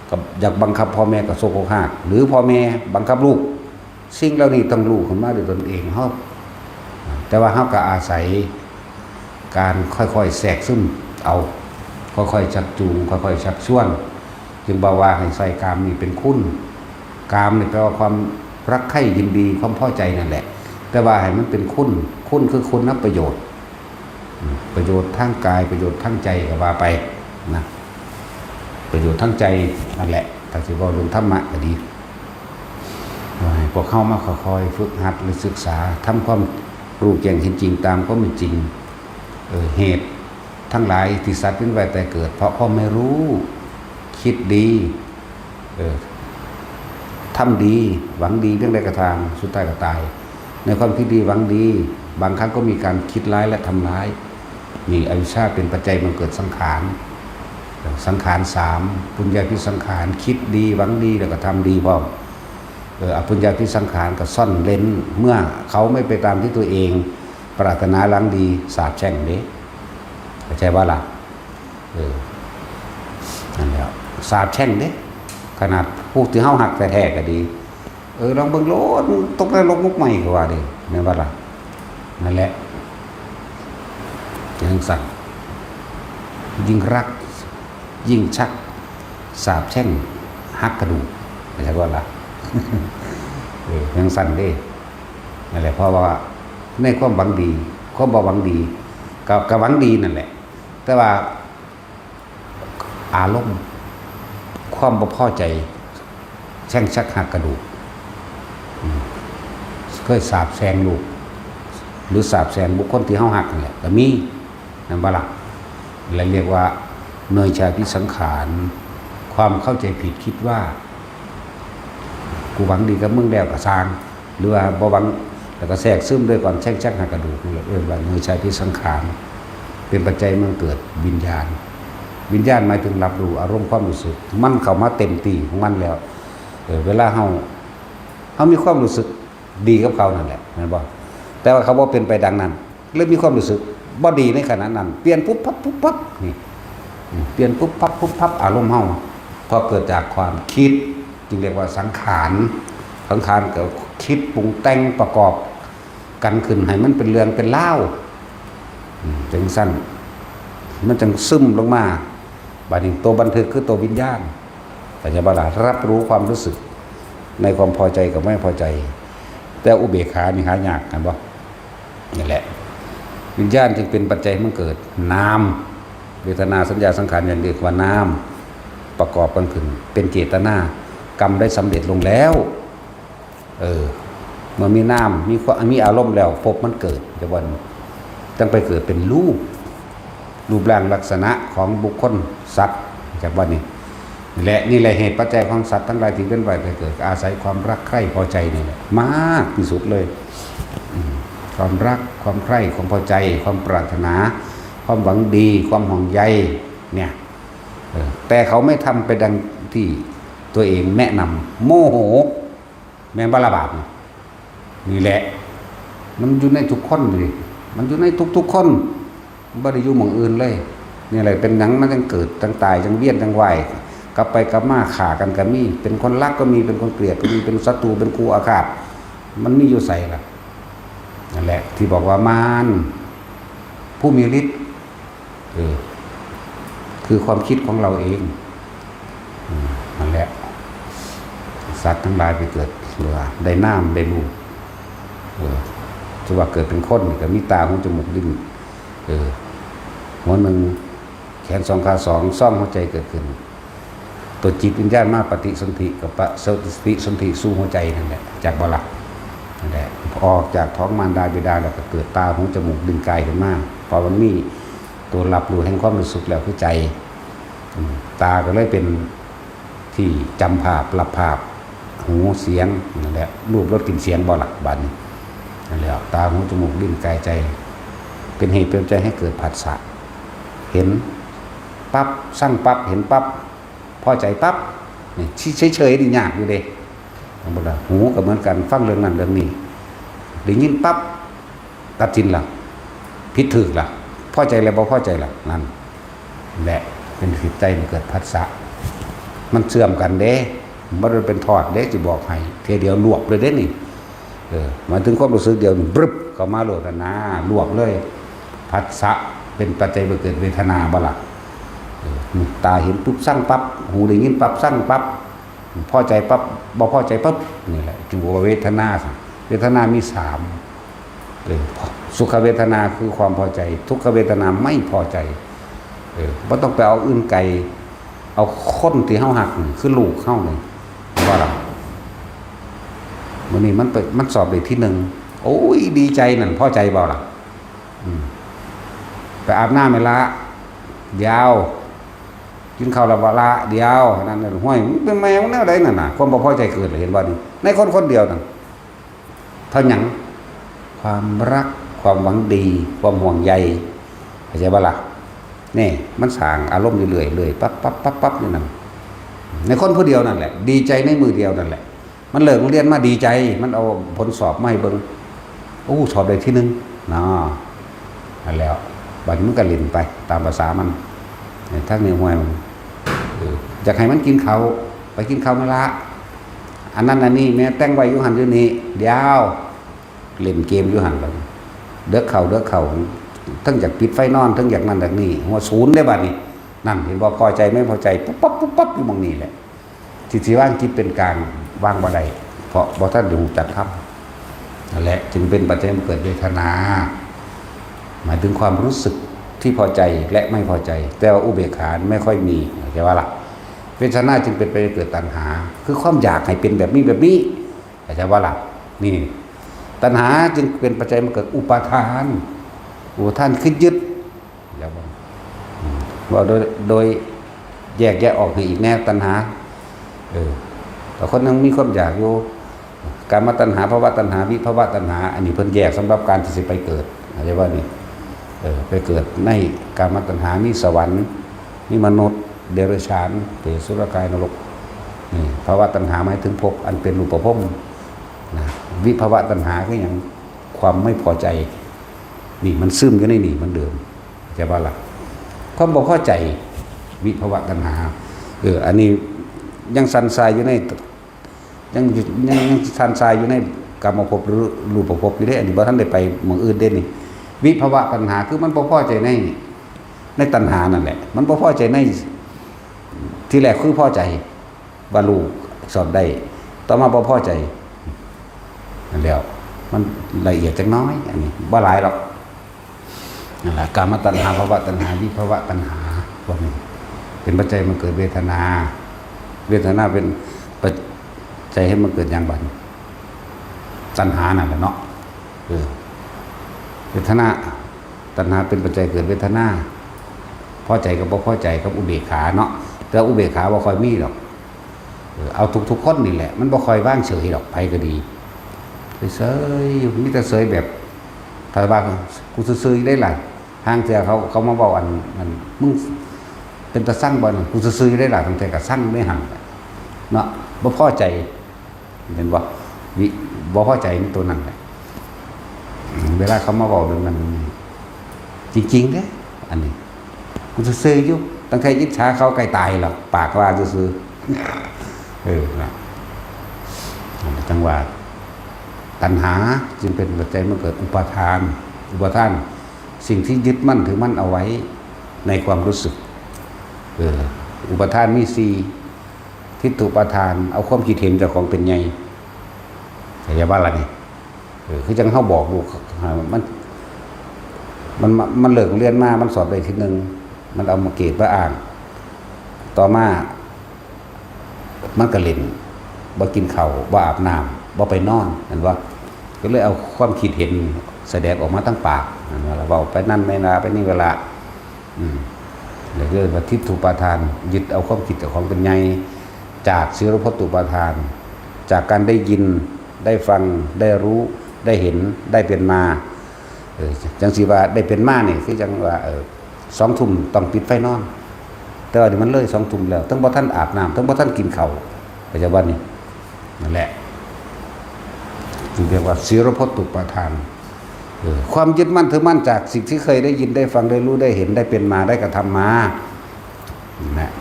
กับอยากบังคับพ่อแม่ก็โศกอกหักหรือพ่อแม่บังคับลูก สิ่งเหล่านี้ต้องรู้ขึ้นมาด้วยตนเองเฮาแต่ว่าเฮาก็อาศัยการค่อยๆแทรกซึมเอาค่อยๆชักจูงค่อยๆชักชวนจึงบอกว่าให้ใส่กามนี่เป็นคุณกามนี่แปลว่าความรักใคร่ยินดีความพอใจนั่นแหละแต่ว่าให้มันเป็นคุณคุณคือคุณประโยชน์ ประโยชน์ทางกายประโยชน์ทางใจก็ว่าไปนะประโยชน์ทางใจนั่นแหละถ้าสิเว้าเรื่องธรรมะก็ดีให้พวกเฮามาค่อยๆฝึกหัดและศึกษาทำความรู้แจ้งเห็นจริงตามความเป็นจริงเออเหตุทั้งหลายที่สัตว์เป็นไว้แต่เกิด เพราะความไม่รู้คิดดี เออทำดีหวังดีเรื่องใดก็ตามสุดท้ายก็ตาย ในความคิดดีหวังดี บางครั้งก็มีการคิดร้ายและทำร้าย มีอวิชชาเป็นปัจจัยมันเกิดสังขารสังขารสามปุญญาพิสังขารคิดดีหวังดีแล้วก็ทำดีพร้อมเอออปุญญาพิสังขารก็ซ่อนเร้นเมื่อเขาไม่ไปตามที่ตัวเอง ปรารถนาหวังดีสาบแช่งเด้เข้าใจว่าล่ะ เออนั่นแหละสาบแช่งเด้ขนาดผู้ที่เฮาหักแท้ๆก็ดี เออลองเบิ่งโลดตกนรกมุกใหม่ก็ว่าเด้แม่นบ่ล่ะนั่นแหละยังสั่นยิ่งรัก ยิ่งชักสาบแช่งหักกระดูกเข้าใจบ่ล่ะเออยังสั่นเด้นั่นแหละเพราะว่าในความหวังดีความบ่หวังดีก็ก็หวังดีนั่นแหละ แต่ว่าอารมณ์ความบ่พอใจ แช่งชักหักกระดูก อืม เคยสาปแช่งลูก หรือสาปแช่งบุคคลที่เฮาฮักนั่นแหละ ก็มี นั่นบ่ล่ะ และเรียกว่าเนยชาพิสังขาร ความเข้าใจผิดคิดว่า กูหวังดีกับมึงแล้วก็ซ่าง หรือว่าบ่หวัง แล้วก็แทรกซึมด้วยความแช่งชักหักกระดูก นี่แหละเอิ้นว่าเนยชาพิสังขาร เป็นปัจจัยมันเกิดวิญญาณ วิญญาณหมายถึงรับรู้อารมณ์ความรู้สึก มันเข้ามาเต็มที่ของมันแล้ว เออ เวลาเฮา เฮามีความรู้สึกดีกับเขานั่นแหละ แม่นบ่ แต่ว่าเขาบ่เป็นไปดังนั้น เลยมีความรู้สึกบ่ดีในขณะนั้น เปลี่ยนปุ๊บปั๊บปุ๊บปั๊บ นี่ อืม เปลี่ยนปุ๊บปั๊บปุ๊บปั๊บ อารมณ์เฮา เพราะเกิดจากความคิด จึงเรียกว่าสังขาร สังขารก็คิดปรุงแต่งประกอบกันขึ้นให้มันเป็นเรื่องเป็นราว อืม จังซั่น มันจังซึมลงมา บัดนี้ตัวบันทึกคือตัววิญญาณ เข้าใจบ่ล่ะ รับรู้ความรู้สึกในความพอใจกับไม่พอใจ แต่อุเบกขานี่หายาก เห็นบ่ นี่แหละ วิญญาณจึงเป็นปัจจัยให้มันเกิดนาม เวทนา สัญญา สังขาร อย่างเรียกว่านาม ประกอบกันขึ้น เป็นเจตนา กรรมได้สำเร็จลงแล้ว เออ เมื่อมีนาม มีความ มีอารมณ์แล้ว ภพมันเกิด แต่วัน จังไปเกิดเป็นรูป รูปร่างลักษณะของบุคคลสัตว์ จากวันนี้ และนี่แหละเหตุปัจจัยของสัตว์ทั้งหลายที่เป็นไปแต่เกิด อาศัยความรักใคร่พอใจนี่แหละ มากที่สุดเลย อืม ความรัก ความใคร่ ความพอใจ ความปรารถนา ความหวังดี ความห่วงใย เนี่ย เออ แต่เขาไม่ทำไปดังที่ตัวเองแนะนำ โมโห แม่นบ่ละบาปนี่ นี่แหละ มันอยู่ในทุกคนเลย มันอยู่ในทุกๆคน มันบ่ได้อยู่หม่องอื่นเลย นี่แหละเป็นหยังมันจังเกิด จังตาย จังเวียน จังว่าย กลับไปกลับมาฆ่ากันก็มี เป็นคนรักก็มี เป็นคนเกลียดก็มี เป็นศัตรู เป็นคู่อาฆาต มันมีอยู่ไสล่ะ นั่นแหละ ที่บอกว่ามาร ผู้มีฤทธิ์ เออ คือความคิดของเราเอง อืม นั่นแหละ สัตว์ทั้งหลายไปเกิด หรือว่าได้นามได้รูป เออ ถือว่าเกิดเป็นคนนี่ก็มีตา หู จมูก ลิ้น เออ หัวหนึ่ง แขนสอง ขาสอง ซ่องหัวใจเกิดขึ้น ตัวจิตวิญญาณมาปฏิสนธิกับปฏิสนธิสู่หัวใจนั่นแหละ จากบ่ละ นั่นแหละ ออกจากท้องมารดาบิดาแล้วก็เกิดตา หู จมูก ลิ้น กายขึ้นมา เพราะมันมีตัวรับรู้แห่งความรู้สึกแล้วคือใจ อืม ตาก็เลยเป็นที่จำภาพ รับภาพ หู เสียง นั่นแหละ รูป รส กลิ่น เสียง บ่ละ บัดนี้ นั่นแหละ ตา หู จมูก ลิ้น กาย ใจ เป็นเหตุเป็นปัจจัยให้เกิดผัสสะ เห็นปั๊บ ซังปั๊บ เห็นปั๊บ พอใจปั๊บ นี่ เฉยๆ นี่ยากอยู่เด้ สมมุติว่า หูก็เหมือนกัน ฟังเรื่องนั้นเรื่องนี้ ได้ยินปั๊บ ตัดสินละ ผิดถูกละ พอใจแล้วบ่พอใจละ นั่นแหละ เป็นเหตุใจมันเกิดผัสสะ มันเชื่อมกันเด้ บ่ได้เป็นทอดเด้ สิบอกให้ เทื่อเดียวรวบเลยเด้นี่ เออ หมายถึงความรู้สึกเดียวนี่ บรึบ เข้ามาโลดนะ รวบเลย ผัสสะเป็นปัจจัยให้เกิดเวทนาบ่ล่ะ เออ ตาเห็นปุ๊บซังปั๊บ หูได้ยินปั๊บซังปั๊บ พอใจปั๊บ บ่พอใจปั๊บ นี่แหละ จึงว่าเวทนา เวทนามีสาม เออ สุขเวทนาคือความพอใจ ทุกขเวทนาไม่พอใจ เออ บ่ต้องไปเอาอื่นไกล เอาคนที่เฮาฮักนี่ คือลูกเฮานี่ ว่าล่ะ มื้อนี้มันไป มันสอบได้ที่หนึ่ง โอ้ย ดีใจนั่น พอใจบ่ล่ะ อืม ไปอาบน้ำให้ละ เดี๋ยว กินข้าวแล้วบ่ละ เดี๋ยว นั่นน่ะ ห้วย มันเป็นแม่มึงแนวใดนั่นน่ะ ความบ่พอใจเกิดเลย เห็นบ่นี่ ในคนคนเดียวนั่น เท่าหยัง ความรัก ความหวังดี ความห่วงใย เข้าใจบ่ล่ะ นี่ มันสร้างอารมณ์อยู่เรื่อยๆ ปั๊บปั๊บปั๊บปั๊บอยู่นั่น ในคนผู้เดียวนั่นแหละ ดีใจในมื้อเดียวนั่นแหละ มันเลิกโรงเรียนมาดีใจ มันเอาผลสอบมาให้เบิ่ง โอ้ สอบได้ที่หนึ่ง เนาะ นั่นแหล้ว บัดนี้มันก็เล่นไปตามภาษามัน เออ ทั้งนี้ห้วยมัน เออ อยากให้มันกินข้าว ไปกินข้าวมาละ อันนั้นอันนี้แม่แต่งไว้อยู่หั่นอยู่นี่ เดี๋ยว เล่นเกมอยู่หั่นบัดนี้ เดิกเข้า เดิกเข้า ทั้งอยากปิดไฟนอน ทั้งอยากนั่นอยากนี่ หัวศูนย์เด้บัดนี้ นั่น เห็นบ่ พอใจไม่พอใจ ปุ๊บปั๊บ ปุ๊บปั๊บ อยู่หม่องนี้แหละ ที่สิวางจิตเป็นกลาง วางบ่ได้ เพราะบ่ทันได้รู้จักธรรม นั่นแหละ จึงเป็นปัจจัยให้เกิดเวทนา หมายถึงความรู้สึก ที่พอใจและไม่พอใจ แต่ว่าอุเบกขาไม่ค่อยมี เข้าใจว่าล่ะ เวทนาจึงเป็นไปเกิดตัณหา คือความอยากให้เป็นแบบนี้แบบนี้ เข้าใจว่าล่ะ นี่ ตัณหาจึงเป็นปัจจัยมาเกิดอุปาทาน อุปาทานคือยึด แล้วว่า อืม ว่าโดย โดยแยกแยะออกให้อีกแน่ ตัณหา เออ แต่คนยังมีความอยากอยู่ กามตัณหา ภวตัณหา วิภวตัณหา อันนี้เพิ่นแยกสำหรับการที่สิไปเกิด เข้าใจว่านี่ เออ ไปเกิดในกามตัณหา มีสวรรค์ มีมนุษย์ เดรัจฉาน เปรต สุรกาย นรก นี่ ภวตัณหาหมายถึงภพอันเป็นรูปภพนะ วิภวตัณหาคือหยัง ความไม่พอใจ นี่มันซึมอยู่ในนี่เหมือนเดิม เข้าใจบ่ล่ะ ความบ่พอใจ วิภวตัณหา เออ อันนี้ยังสั่นทรายอยู่ใน ยัง ยัง ยังสั่นทรายอยู่ในกามภพหรือรูปภพอยู่เด้ อันนี้บ่ทันได้ไปหม่องอื่นเด้นี่ วิภวตัณหาคือมันบ่พอใจใน ในตัณหานั่นแหละ มันบ่พอใจใน ทีแรกคือพอใจ ว่าลูกสอบได้ ต่อมาบ่พอใจ นั่นแหล้ว มันละเอียดจักหน้อย อันนี้บ่หลายหรอก นั่นแหละ กามตัณหา ภวตัณหา วิภวตัณหา พวกนี้ เป็นปัจจัยมันเกิดเวทนา เวทนาเป็นปัจจัยให้มันเกิดหยังบัด ตัณหานั่นแหละเนาะ เออ เวทนา ตัณหาเป็นปัจจัยเกิดเวทนา พอใจกับบ่พอใจกับอุเบกขาเนาะ แต่อุเบกขาบ่ค่อยมีดอก เออ เอาทุกๆคนนี่แหละ มันบ่ค่อยวางเฉยดอก ไผก็ดี เฉยๆอยู่ มีแต่เฉยแบบ ถ้าว่ากูซื่อๆอยู่ได้ล่ะ ห่างเทื่อเขา เขามาเว้าอัน อัน มึงเป็นตาซังบ่นั่น กูซื่อๆอยู่ได้ล่ะ ตั้งแต่กะซังได้หั่น เนาะ บ่พอใจ เห็นบ่ วิ บ่พอใจในตัวนั้นแหละ เวลาเขามาเว้าเรื่องนั้น จริงๆเด้ อันนี้ กูซื่อๆอยู่ ตั้งแต่อิจฉาเขาใกล้ตายแล้ว ปากว่าซื่อๆ เออ นะ จังว่า ตัณหาจึงเป็นปัจจัยมาเกิดอุปาทาน อุปาทาน สิ่งที่ยึดมั่นถือมั่นเอาไว้ในความรู้สึก เออ อุปาทานมีสี่ ทิฏฐุปาทาน เอาความคิดเห็นเจ้าของเป็นใหญ่ เข้าใจบ่ล่ะนี่ เออ คือจังเฮาบอกลูก มัน มัน มันเลิกเรียนมา มันสอบได้ที่หนึ่ง มันเอามาเกรดมาอ้าง ต่อมา มันก็เล่น บ่กินข้าว บ่อาบน้ำ บ่ไปนอน เห็นบ่ ก็เลยเอาความคิดเห็นแสดงออกมาทางปาก เห็นบ่ล่ะ เว้าไปนั่นเวลา ไปนี่เวลา อืม เรียกว่าทิฏฐุปาทาน ยึดเอาความคิดเจ้าของเป็นใหญ่ จากสีรพจน์อุปาทาน จากการได้ยิน ได้ฟัง ได้รู้ ได้เห็น ได้เป็นมา เออ จังสิว่าได้เป็นมานี่ คือจังว่า เออ สองทุ่มต้องปิดไฟนอน แต่ว่านี่มันเลยสองทุ่มแล้ว ทั้งบ่ทันอาบน้ำ ทั้งบ่ทันกินข้าว เข้าใจบ่นี่ นั่นแหละ จึงเรียกว่าสีรพจน์อุปาทาน เออ ความยึดมั่นถือมั่นจากสิ่งที่เคยได้ยิน ได้ฟัง ได้รู้ ได้เห็น ได้เป็นมา ได้กระทำมา นะ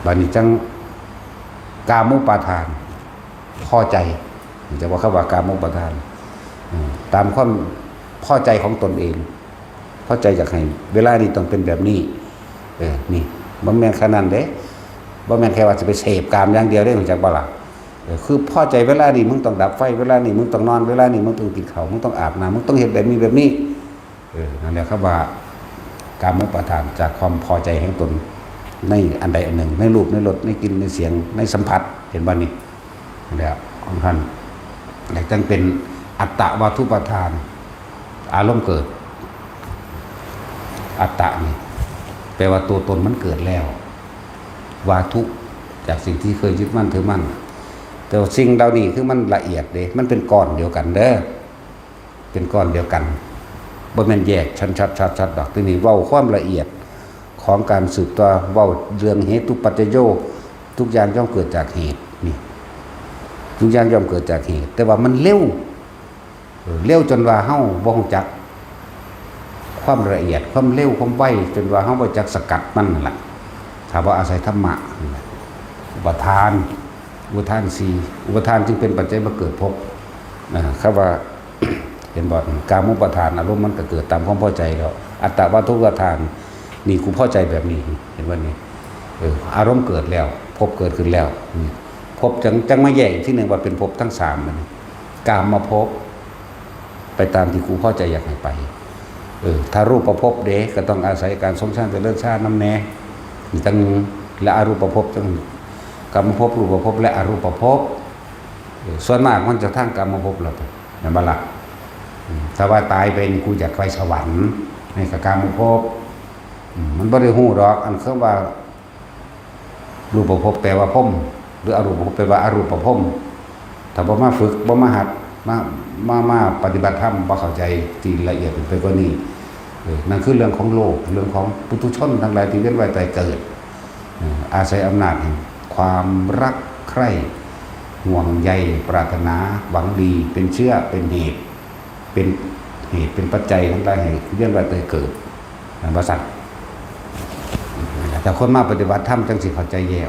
บัดนี้จัง กามุปาทาน พอใจ จะว่าคำว่ากามุปาทาน อืม ตามความพอใจของตนเอง พอใจอยากให้เวลานี้ต้องเป็นแบบนี้ เออ นี่ บ่แม่นแค่นั้นเด้ บ่แม่นแค่ว่าจะไปเสพกามอย่างเดียวเด้ รู้จักบ่ล่ะ เออ คือพอใจเวลานี้มึงต้องดับไฟ เวลานี้มึงต้องนอน เวลานี้มึงต้องกินข้าว มึงต้องอาบน้ำ มึงต้องเฮ็ดแบบนี้แบบนี้ เออ นั่นแหละครับว่า กามุปาทานจากความพอใจแห่งตน ในอันใดอันหนึ่ง ในรูป ในรส ในกลิ่น ในเสียง ในสัมผัส เห็นบ่นี่ นั่นแหละของท่าน แล้วจังเป็นอัตตวาทุปาทาน อารมณ์เกิด อัตตะนี่ แปลว่าตัวตนมันเกิดแล้ว วาทุ จากสิ่งที่เคยยึดมั่นถือมั่น แต่ว่าสิ่งเหล่านี้คือมันละเอียดเด้ มันเป็นก้อนเดียวกันเด้อ เป็นก้อนเดียวกัน บ่แม่นแยกชั้นชัดชัดชัดดอก ทีนี้เว้าความละเอียดของการสืบต่อ เว้าเรื่องเหตุปัจจโย ทุกอย่างย่อมเกิดจากเหตุ นี่ ทุกอย่างย่อมเกิดจากเหตุ แต่ว่ามันเร็ว เออ เร็วจนว่าเฮาบ่รู้จักความละเอียด ความเร็ว ความไว จนว่าเฮาบ่จักสกัดมันนั่นล่ะ ถ้าบ่อาศัยธรรมะนั่นแหละ อุปาทาน อุปาทานสี่ อุปาทานจึงเป็นปัจจัยมาเกิดภพ นะ ครับว่า เห็นบ่ กามุปาทาน อารมณ์มันก็เกิดตามความพอใจแล้ว อัตตวาทุปาทาน นี่กูพอใจแบบนี้ เห็นบ่นี่ เออ อารมณ์เกิดแล้ว ภพเกิดขึ้นแล้ว อืม ภพจัง จังมาแยกอีกทีหนึ่งว่าเป็นภพทั้งสาม มัน กามมาภพ ไปตามที่กูพอใจอยากให้ไป เออ ถ้ารูปประพบเด้ก็ต้องอาศัยการสมฌานเจริญฌานนำแน่ อีกตั้งหนึ่ง และอรูปประพบตั้ง กามภพ รูปประพบ และอรูปประพบ เออ ส่วนมากมันจะทางกามภพแล้ว แม่นบ่ล่ะ อืม ถ้าว่าตายไปนี่กูอยากไปสวรรค์ นี่ก็กามภพ อืม มันบ่ได้ฮู้ดอก อันคำว่า รูปภพแปลว่าพรหม หรืออรูปภพแปลว่าอรูปภพ ถ้าบ่มาฝึก บ่มาหัด มา มา มาปฏิบัติธรรม บ่เข้าใจที่ละเอียดไปกว่านี้ เออ นั่นคือเรื่องของโลก เรื่องของปุถุชนทั้งหลายที่เวียนว่ายตายเกิด เออ อาศัยอำนาจแห่งความรักใคร่ ห่วงใย ปรารถนา หวังดี เป็นเชื้อ เป็นเหตุ เป็นเหตุ เป็นปัจจัยทั้งหลายให้เวียนว่ายตายเกิด นั่นว่าซั่น แต่คนมาปฏิบัติธรรมจังสิเข้าใจแย่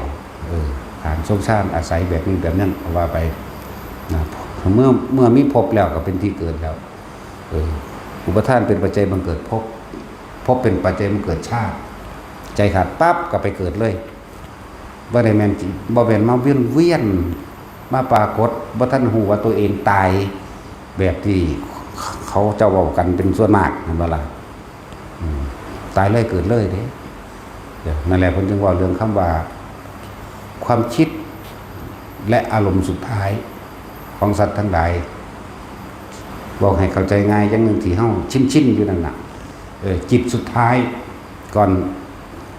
เออ การสมฌานอาศัยแบบนี้แบบนั้น ว่าไป นะ เมื่อ เมื่อมีภพแล้วก็เป็นที่เกิดแล้ว เออ อุปาทานเป็นปัจจัยบังเกิดภพ ภพเป็นปัจจัยบังเกิดชาติ ใจขาดปั๊บก็ไปเกิดเลย บ่ได้แม่น บ่แม่นมาเวียนเวียน มาปรากฏ บ่ทันฮู้ว่าตัวเองตาย แบบที่เขาเจ้าเว้ากันเป็นส่วนมาก แม่นบ่ล่ะ อืม ตายเลยเกิดเลยเด้ เดี๋ยว นั่นแหละเพิ่นจึงเว้าเรื่องคำว่า ความคิดและอารมณ์สุดท้ายของสัตว์ทั้งหลาย บอกให้เข้าใจง่ายอย่างหนึ่งที่เฮาชินๆอยู่นั่นน่ะ เออ จิตสุดท้ายก่อน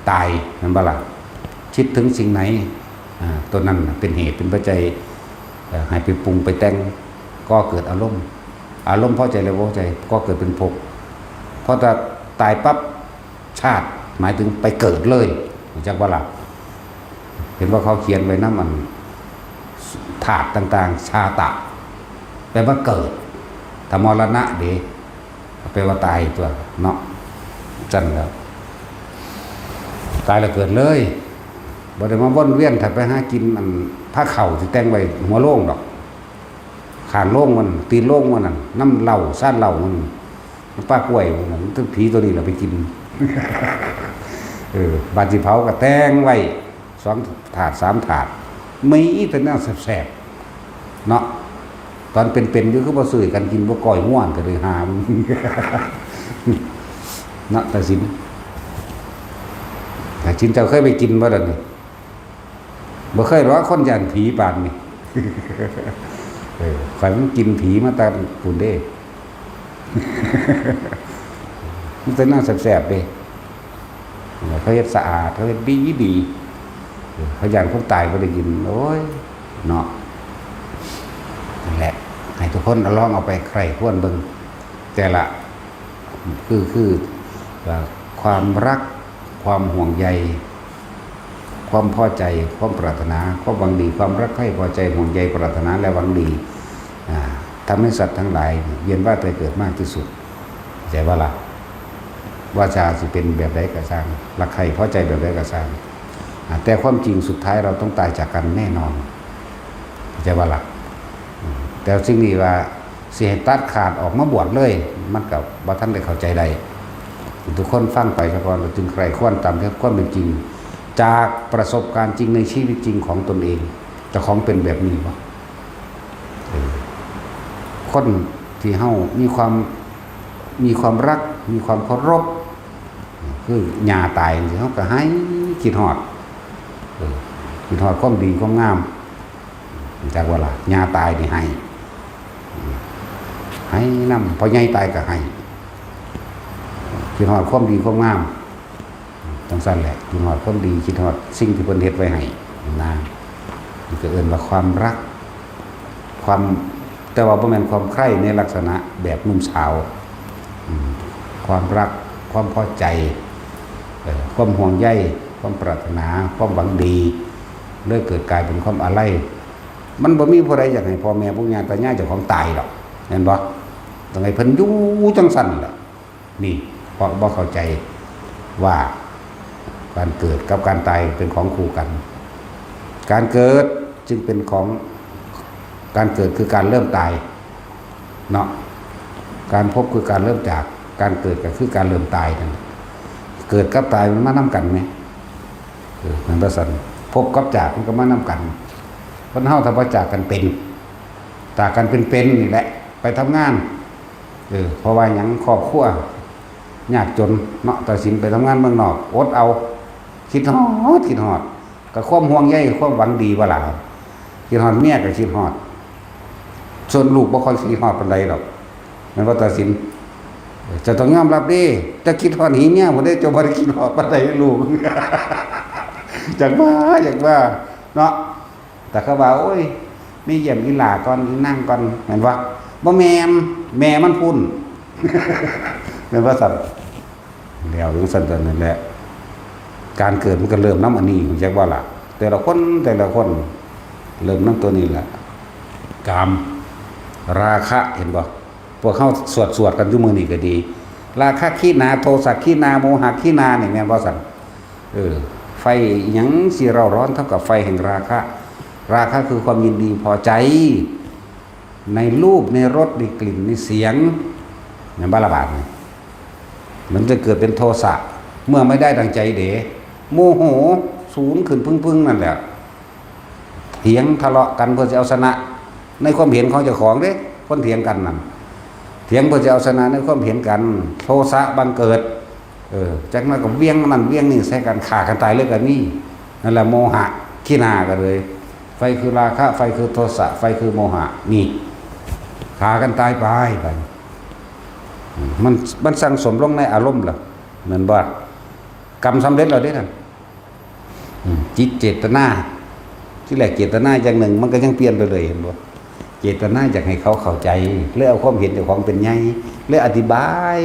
ตาย แม่นบ่ล่ะ คิดถึงสิ่งไหน อ่า ตัวนั้นน่ะเป็นเหตุเป็นปัจจัย เอ่อ ให้ไปปรุงไปแต่ง ก่อเกิดอารมณ์ อารมณ์พอใจหรือบ่พอใจ ก่อเกิดเป็นภพ พอถ้าตายปั๊บ ชาติ หมายถึงไปเกิดเลย รู้จักบ่ล่ะ เห็นว่าเขาเขียนไว้นำอัน ธาตุต่างๆ ชาตะ แปลว่าเกิด ถ้ามรณะเด้ แปลว่าตายตัวเนาะ ซั่นแล้ว ตายแล้วเกิดเลย บ่ได้มาวนเวียน ถ้าไปหากินอันผ้าเข่าที่แต่งไว้หัวโลงดอก ข้างโลงมัน ตีนโลงมันนั่น น้ำเหล้า ซ่านเหล้ามัน น้ำปลากล้วยมันนั่น ถึงผีตัวนี้แหละไปกิน เออ บาดสิเผาก็แต่งไว้ สองถาด สามถาด มีแต่แนวแซ่บๆ เนาะ ตอนเป็นๆ อยู่คือบ่ซื้อกันกิน บ่ก้อยง่วนก็เลยหาม เนาะ ตาสิน ตาสิน เจ้าเคยไปกินบ่ล่ะนี่ บ่เคยหรอก คนย่านผีปานนี่ เออ ข้อยมันกินผีมาแต่ปุ้นเด้ มันแต่แนวแซ่บๆ เด้ เขาเฮ็ดสะอาด เขาเฮ็ดดีดี เออ เขาย่านคนตายบ่ได้กิน โอ้ย เนาะ นั่นแหละ ให้ทุกคนลองเอาไปใคร่ครวญเบิ่ง แต่ละ คือ คือ เอ่อ ความรัก ความห่วงใย ความพอใจ ความปรารถนา ความหวังดี ความรักใคร่พอใจ ห่วงใย ปรารถนา และหวังดี อ่า ทำให้สัตว์ทั้งหลายเวียนว่ายตายเกิดมากที่สุด เข้าใจบ่ล่ะ วาจาสิเป็นแบบใดก็ซ่าง รักใคร่พอใจแบบใดก็ซ่าง อ่า แต่ความจริงสุดท้ายเราต้องตายจากกันแน่นอน เข้าใจบ่ล่ะ อืม แต่สิ่งนี้ว่าสิให้ตัดขาดออกมาบวชเลย มันก็บ่ทันได้เข้าใจได้ ทุกคนฟังไปซะก่อน แล้วจึงใคร่ครวญตามความเป็นจริง จากประสบการณ์จริงในชีวิตจริงของตนเอง เจ้าของเป็นแบบนี้บ่ เออ คนที่เฮามีความ มีความรัก มีความเคารพ คือหญ้าตายจังซี้ เฮาก็ไห้คิดฮอด เออ คิดฮอดความดีความงาม รู้จักบ่ล่ะ หญ้าตายนี่ไห้ ไห้นำ พ่อใหญ่ตายก็ไห้ คิดฮอดความดีความงาม จังซั่นแหละ คิดฮอดความดี คิดฮอดสิ่งที่เพิ่นเฮ็ดไว้ให้นะ นี่ก็เอิ้นว่าความรัก ความ แต่ว่าบ่แม่นความใคร่ในลักษณะแบบหนุ่มสาว อืม ความรัก ความพอใจ เอ่อ ความห่วงใย ความปรารถนา ความหวังดี เลยเกิดกลายเป็นความอาลัย มันบ่มีผู้ใดอยากให้พ่อแม่ปู่ย่าตายายเจ้าของตายดอก แม่นบ่ ต้องให้เพิ่นอยู่จังซั่นล่ะ นี่ เพราะบ่เข้าใจว่าการเกิดกับการตายเป็นของคู่กัน การเกิดจึงเป็นของ การเกิดคือการเริ่มตาย เนาะ การพบคือการเริ่มจาก การเกิดก็คือการเริ่มตายนั่น เกิดกับตายมันมานำกันไหม เออ มันก็ซั่น พบกับจากมันก็มานำกัน คนเฮาถ้าบ่จากกันเป็น จากกันเป็นๆ นี่แหละ ไปทำงาน เออ เพราะว่าหยัง ครอบครัว ยากจนเนาะ ตัดสินไปทำงานเมืองนอก อดเอา คิดฮอด คิดฮอด กับความห่วงใย ความหวังดีบ่ล่ะ คิดฮอดเมียก็คิดฮอด ส่วนลูกบ่ค่อยคิดฮอดปานใดดอก แม่นบ่ ตัดสิน เจ้าต้องยอมรับเด้ เจ้าคิดฮอดหีเมียพุ้นเด้ เจ้าบ่ได้คิดฮอดปานใดลูก อยากว่า อยากว่า เนาะ แต่เขาว่า โอ้ย มีเยี่ยมอีหล่าก่อน อีนางก่อน แม่นบ่ บ่แม่น แม่มันพุ้น แม่นบ่ซั่น แล้วจั่งซั่น นั่นแหละ การเกิดมันก็เริ่มนำอันนี้ จักว่าล่ะ แต่ละคน แต่ละคน เริ่มนำตัวนี้แหละ กาม ราคะ เห็นบ่ พวกเฮาสวด สวดกันอยู่มื้อนี้ก็ดี ราคะขีณา โทสะขีณา โมหะขีณา นี่แม่นบ่ซั่น เออ ไฟอิหยังสิเร่าร้อนเท่ากับไฟแห่งราคะ ราคะคือความยินดีพอใจ ในรูป ในรส ในกลิ่น ในเสียง แม่นบ่ล่ะบาดนี้ มันจะเกิดเป็นโทสะ เมื่อไม่ได้ดังใจเด้ โมโหสูงขึ้นพึ้งๆ นั่นแหละ เถียงทะเลาะกันเพื่อจะเอาชนะ ในความเห็นของเจ้าของเด้ คนเถียงกันนั่น เถียงเพื่อจะเอาชนะในความเห็นกัน โทสะบังเกิด เออ จากนั้นก็เวียงนั่นเวียงนี่ใส่กัน ฆ่ากันตายเลยก็มี นั่นแหละโมหะขีณากันเลย ไฟคือราคะ ไฟคือโทสะ ไฟคือโมหะ นี่ ฆ่ากันตายไป บัดนี้ อืม มัน มันสั่งสมลงในอารมณ์ล่ะ แม่นบ่ กรรมสำเร็จแล้วเด้นั่น อืม จิตเจตนา ที่แรกเจตนาอย่างหนึ่ง มันก็ยังเปลี่ยนไปเลย เห็นบ่ เจตนาอยากให้เขาเข้าใจ เลยเอาความเห็นเจ้าของเป็นใหญ่ เลยอธิบาย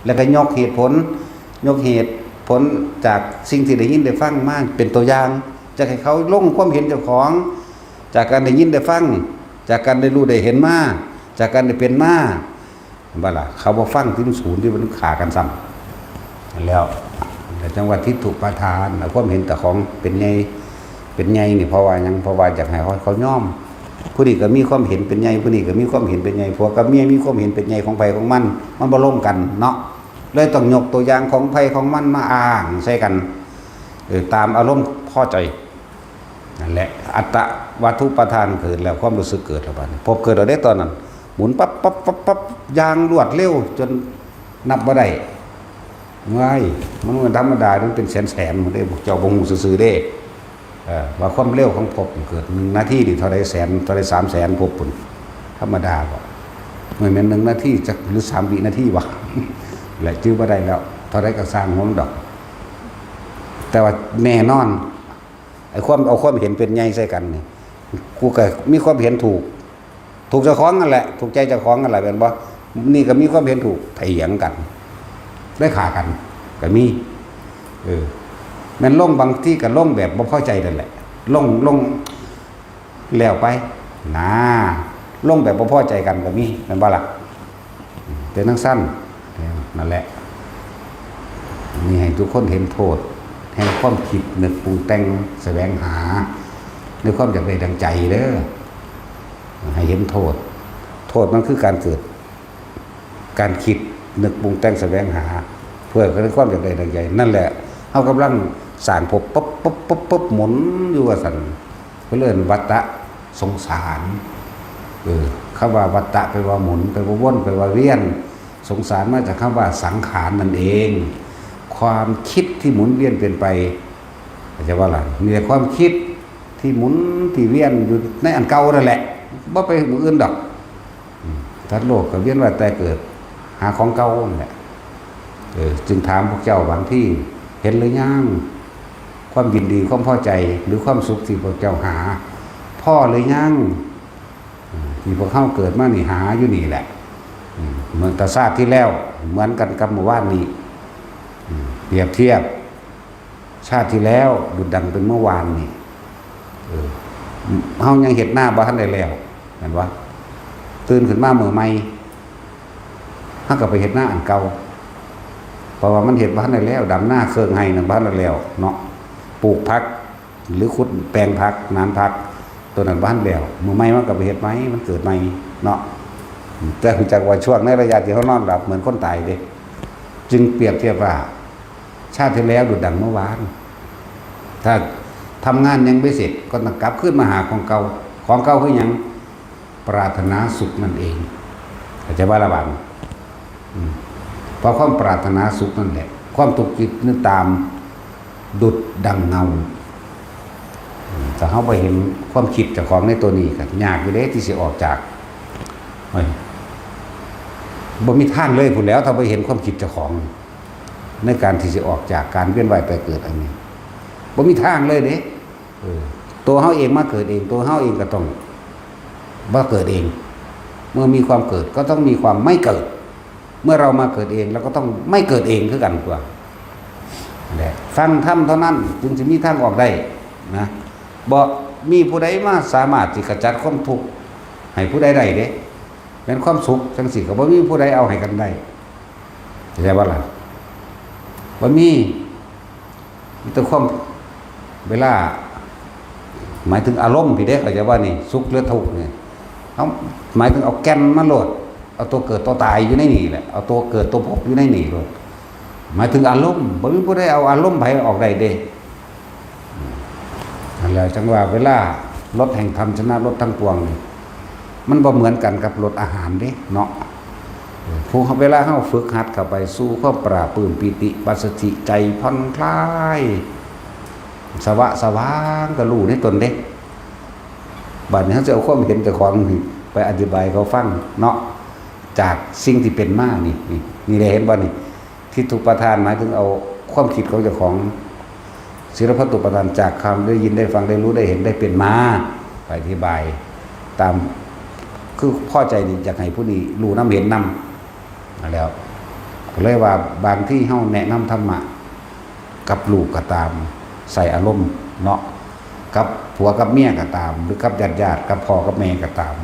แล้วก็ยกเหตุผล ยกเหตุผลจากสิ่งที่ได้ยินได้ฟังมาเป็นตัวอย่าง จะให้เขาลงความเห็นเจ้าของ จากการได้ยินได้ฟัง จากการได้รู้ได้เห็นมา จากการได้เป็นมา เห็นบ่ล่ะ เขาบ่ฟังที่มันศูนย์ที่มันฆ่ากันซ้ำ แล้ว แล้วจั่งว่าทิฏฐุปาทาน เอาความเห็นแต่ของเป็นใหญ่ เป็นใหญ่นี่เพราะว่าหยัง เพราะว่าอยากให้เขา เขายอม ผู้นี้ก็มีความเห็นเป็นใหญ่ ผู้นี้ก็มีความเห็นเป็นใหญ่ ผัวกับเมียมีความเห็นเป็นใหญ่ของไผของมัน มันบ่ลงกันเนาะ เลยต้องยกตัวอย่างของไผของมันมาอ้างใส่กัน เออ ตามอารมณ์พอใจ นั่นแหละ อัตตวัตถุปาทานเกิดแล้ว ความรู้สึกเกิดแล้ว บัดนี้ภพเกิดแล้วเด้ ตอนนั้น หมุนปั๊บปั๊บปั๊บปั๊บ อย่างรวดเร็วจนนับบ่ได้ ว้าย มันบ่ธรรมดา มันเป็นแสนๆ พุ้นเด้ พวกเจ้าบ่ฮู้ซื่อๆ เด้ เออ ว่าความเร็วของภพเกิดหนึ่งนาทีนี่เท่าใดแสน เท่าใดสามแสนภพพุ้น ธรรมดาบ่ มันแม่นหนึ่งนาทีจักหรือสามวินาทีวะ และจื่อบ่ได้แล้ว เท่าใดก็ซ่างหัวมันดอก แต่ว่าแน่นอน ไอ้ความเอาความเห็นเป็นใหญ่ใส่กันนี่ กูก็มีความเห็นถูก ถูกเจ้าของนั่นแหละ ถูกใจเจ้าของนั่นแหละ แม่นบ่ นี่ก็มีความเห็นถูก เถียงกัน ได้ฆ่ากัน ก็มี เออ แม่นลงบางทีก็ลงแบบบ่พอใจนั่นแหละ ลง ลง แล้วไป นะ ลงแบบบ่พอใจกันก็มี แม่นบ่ล่ะ เป็นจั่งซั่น นั่นแหละ นี่ให้ทุกคนเห็นโทษ แห่งความคิดนึกปรุงแต่งแสวงหา ในความอยากได้ดังใจเด้อ ให้เห็นโทษ โทษมันคือการเกิด การคิดนึกปรุงแต่งแสวงหา เพื่อในความอยากได้ดังใจ นั่นแหละ เฮากำลังสร้างภพ ปุ๊บ ปุ๊บ ปุ๊บ ปุ๊บ หมุนอยู่ว่าซั่น เพิ่นเอิ้นวัฏสงสาร เออ คำว่าวัฏแปลว่าหมุน แปลว่าวน แปลว่าเวียน สงสารมาจากคำว่าสังขารนั่นเอง ความคิดที่หมุนเวียนเปลี่ยนไป เข้าใจบ่ล่ะ มีแต่ความคิดที่หมุนที่เวียนอยู่ในอันเก่านั่นแหละ บ่ไปหม่องอื่นดอก อืม สัตว์โลกก็เวียนว่ายตายเกิด หาของเก่านั่นแหละ เออ จึงถามพวกเจ้าบางที เห็นหรือยัง ความยินดี ความพอใจ หรือความสุขที่พวกเจ้าหา พอหรือยัง อืม ที่พวกเฮาเกิดมานี่หาอยู่นี่แหละ อืม เหมือนแต่ชาติที่แล้ว เหมือนกันกับเมื่อวานนี้ อืม เปรียบเทียบ ชาติที่แล้วดุจดังเป็นเมื่อวานนี่ เออ เฮายังเฮ็ดนาบ่ทันได้แล้ว แม่นบ่ ตื่นขึ้นมามื้อใหม่ เฮาก็ไปเฮ็ดนาอันเก่า เพราะว่ามันเฮ็ดบ่ทันได้แล้ว ดำนาเครื่องไฮ่นั่นบ่ทันได้แล้วเนาะ ปลูกผัก หรือขุดแปลงผัก หนานผัก ตัวนั้นบ่ทันแล้ว มื้อใหม่มันก็ไปเฮ็ดใหม่ มันเกิดใหม่เนาะ แต่รู้จักว่าช่วงในระยะที่เฮานอนหลับเหมือนคนตายเด้ จึงเปรียบเทียบว่า ชาติที่แล้วดุจดังเมื่อวาน ถ้าทำงานยังไม่เสร็จ ก็ต้องกลับคืนมาหาของเก่า ของเก่าคือหยัง ปรารถนาสุขนั่นเอง เข้าใจบ่ล่ะบาดนี้ อืม เพราะความปรารถนาสุขนั่นแหละ ความทุกข์คิดนึกตามดุจดังเงา ถ้าเฮาบ่เห็นความคิดเจ้าของในตัวนี้ก็ยากอยู่เด้ที่สิออกจาก เฮ้ย บ่มีทางเลยพู้นแหล้ว ถ้าบ่เห็นความคิดเจ้าของ ในการที่สิออกจากการเวียนว่ายตายเกิดอันนี้ บ่มีทางเลยเด้ เออ ตัวเฮาเองมาเกิดเอง ตัวเฮาเองก็ต้องบ่เกิดเอง เมื่อมีความเกิดก็ต้องมีความไม่เกิด เมื่อเรามาเกิดเอง เราก็ต้องไม่เกิดเองคือกันตั๊ว และฟังธรรมเท่านั้นจึงสิมีทางออกได้นะ บ่มีผู้ใดมาสามารถสิขจัดความทุกข์ให้ผู้ใดได้เด้ แม่นความสุขจังซี้ก็บ่มีผู้ใดเอาให้กันได้ เข้าใจบ่ล่ะ บ่มี มีแต่ความ เวลา หมายถึงอารมณ์พี้เด้ เข้าใจบ่นี่ สุขหรือทุกข์นี่ เฮา หมายถึงเอาแก่นมาโลด เอาตัวเกิดตัวตายอยู่ในนี่แหละ เอาตัวเกิดตัวพบอยู่ในนี่โลด หมายถึงอารมณ์ บ่มีผู้ใดเอาอารมณ์ไผออกได้เด้ นั่นแหละจั่งว่าเวลารถแห่งธรรมชนะรถทั้งปวงนี่ มันบ่เหมือนกันกับรสอาหารเด้เนาะ เออ ผู้เฮา เวลาเฮาฝึกหัดเข้าไปสู่ความปราบปลื้มปีติปัสสติ ใจผ่อนคลาย สวะสว่างก็รู้ในตนเด้ บัดนี้เฮาสิเอาความเห็นเจ้าของนี่ไปอธิบายให้เขาฟังเนาะ จากสิ่งที่เป็นมานี่ นี่ นี่ได้เห็นบ่นี่ ทิฏฐุปาทานหมายถึงเอาความคิดของเจ้าของ ศีลพัตตุปาทานจากคำได้ยินได้ฟังได้รู้ได้เห็นได้เป็นมา ไปอธิบายตาม คือพอใจนี่อยากให้ผู้นี้รู้นำเห็นนำ แล้วก็เลยว่าบางทีเฮาแนะนำธรรมะกับลูกก็ตาม ใส่อารมณ์เนาะ กับผัวกับเมียก็ตาม หรือกับญาติๆ กับพ่อกับแม่ก็ตาม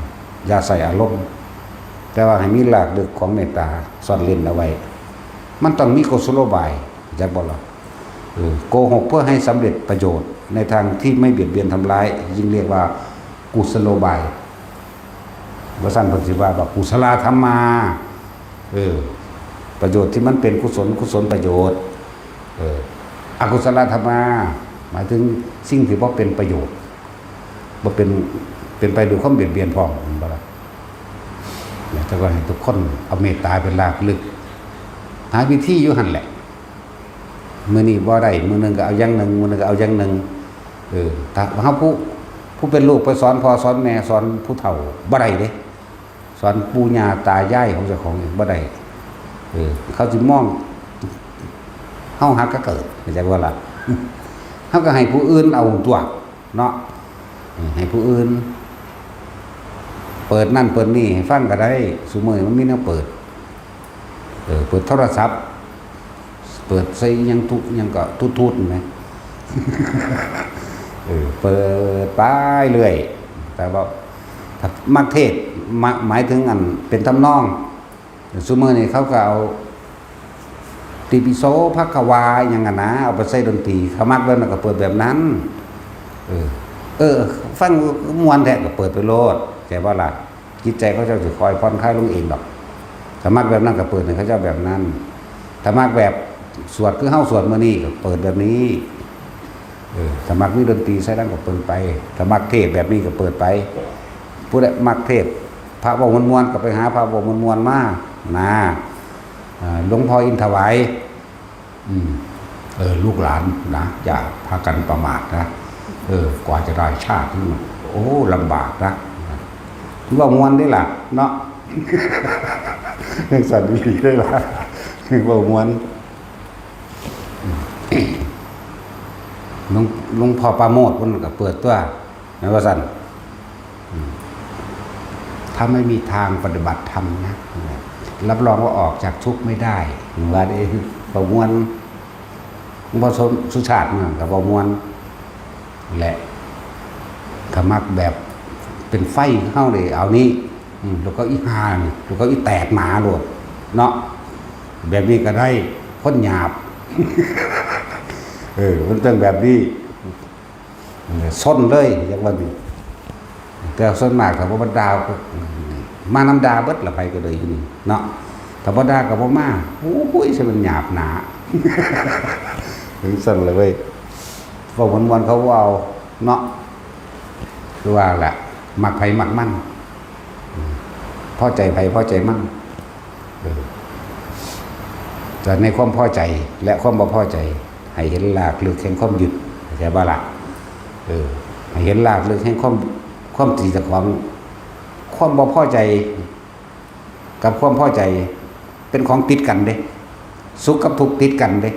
อย่าใส่อารมณ์ แต่ว่าให้มีรากลึกของเมตตาซ่อนเร้นเอาไว้ มันต้องมีกุศโลบาย จักบ่ล่ะ เออ โกหกเพื่อให้สำเร็จประโยชน์ในทางที่ไม่เบียดเบียนทำร้าย ยิ่งเรียกว่ากุศโลบาย บ่ซั้นเพิ่นสิว่า ว่ากุศลาธัมมา เออ ประโยชน์ที่มันเป็นกุศล กุศลประโยชน์ เออ อกุศลาธัมมา หมายถึงสิ่งที่บ่เป็นประโยชน์ บ่เป็น เป็นไปด้วยความเบียดเบียนพร้อม แม่นบ่ล่ะ เนี่ย แต่ว่าให้ทุกคนเอาเมตตาเป็นรากลึก หาวิธีอยู่หั่นแหละ มื้อนี้บ่ได้ มื้อหนึ่งก็เอาอย่างหนึ่ง มื้อหนึ่งก็เอาอย่างหนึ่ง เออ ถ้าเฮาผู้ ผู้เป็นลูกไปสอนพ่อสอนแม่สอนผู้เฒ่าบ่ได้เด้ สอนปู่ย่าตายายของเจ้าของนี่บ่ได้ เออ เขาสิมอง เฮาหากะเกิด เข้าใจบ่ล่ะ เฮาก็ให้ผู้อื่นเอาตั๊วเนาะ เออ ให้ผู้อื่น เปิดนั่นเปิดนี่ให้ฟังก็ได้ ซุมื้อนี้มันมีแนวเปิด เออ เปิดโทรศัพท์ เปิดใส่หยังทุกหยังก็ทุดๆ แหม เออ เปิดไปเรื่อย แต่ว่าถ้ามักเทศน์ มะ หมายถึงอันเป็นทำนอง ซุมื้อนี้เขาก็เอา ติปิโสภควา หยังหั้นนะ เอาไปใส่ดนตรี เขามักแบบนั้นก็เปิดแบบนั้น เออ เออ ฟังม่วนแท้ก็เปิดไปโลด เข้าใจบ่ล่ะ จิตใจเขาเจ้าสิค่อยผ่อนคลายลงเองดอก ถ้ามักแบบนั้นก็เปิดให้เขาเจ้าแบบนั้น ถ้ามักแบบสวดคือเฮาสวดมื้อนี้ก็เปิดแบบนี้ เออ ถ้ามักมีดนตรีใส่นำก็เปิดไป ถ้ามักเทศน์แบบนี้ก็เปิดไป ผู้ใดมักเทศน์ พระเว้าม่วนๆ ก็ไปหาพระเว้าม่วนๆ มา นะ อ่า หลวงพ่ออินถวาย อืม เออ ลูกหลานนะ อย่าพากันประมาทนะ เออ กว่าจะได้ชาตินี่มัน โอ้ ลำบากนะ เว้าม่วนเด้ล่ะ เนาะ จั่งซั่นอีหลีเด้ล่ะ เว้าม่วน หลวง หลวงพ่อปราโมทย์เพิ่นก็เปิดตั๊ว แม่นว่าซั่น อืม ถ้าไม่มีทางปฏิบัติธรรมนะ รับรองว่าออกจากทุกข์ไม่ได้ ว่าเด้ เว้าม่วน หลวงพ่อสุชาตินั่นก็เว้าม่วน และ ถ้ามักแบบเป็นไฟคือเฮาเด้ เอานี่ อืม แล้วก็อีห่านี่ แล้วก็อีแตกหมาโลด เนาะ แบบนี้ก็ได้ คนหยาบ เออ มันต้องแบบนี้ เออ ซนเลย อย่างว่านี่ แต่ส่วนมากก็บ่มาด่า มานำด่าเบิดล่ะ ไผก็ได้อยู่นี่ เนาะ ถ้าบ่ด่าก็บ่มา โอ้ย สิมันหยาบหนา จั่งซั่นเลยเว้ย เว้าม่วนๆ เขาบ่เอา เนาะ คือว่าแหละ มักไผมักมัน อืม พอใจไผพอใจมัน เออ แต่ในความพอใจและความบ่พอใจ ให้เห็นรากลึกแห่งความยึด เข้าใจบ่ล่ะ? เออ ให้เห็นรากลึกแห่งความ ความที่เจ้าของ ความบ่พอใจ กับความพอใจ เป็นของติดกันเด้ สุขกับทุกข์ติดกันเด้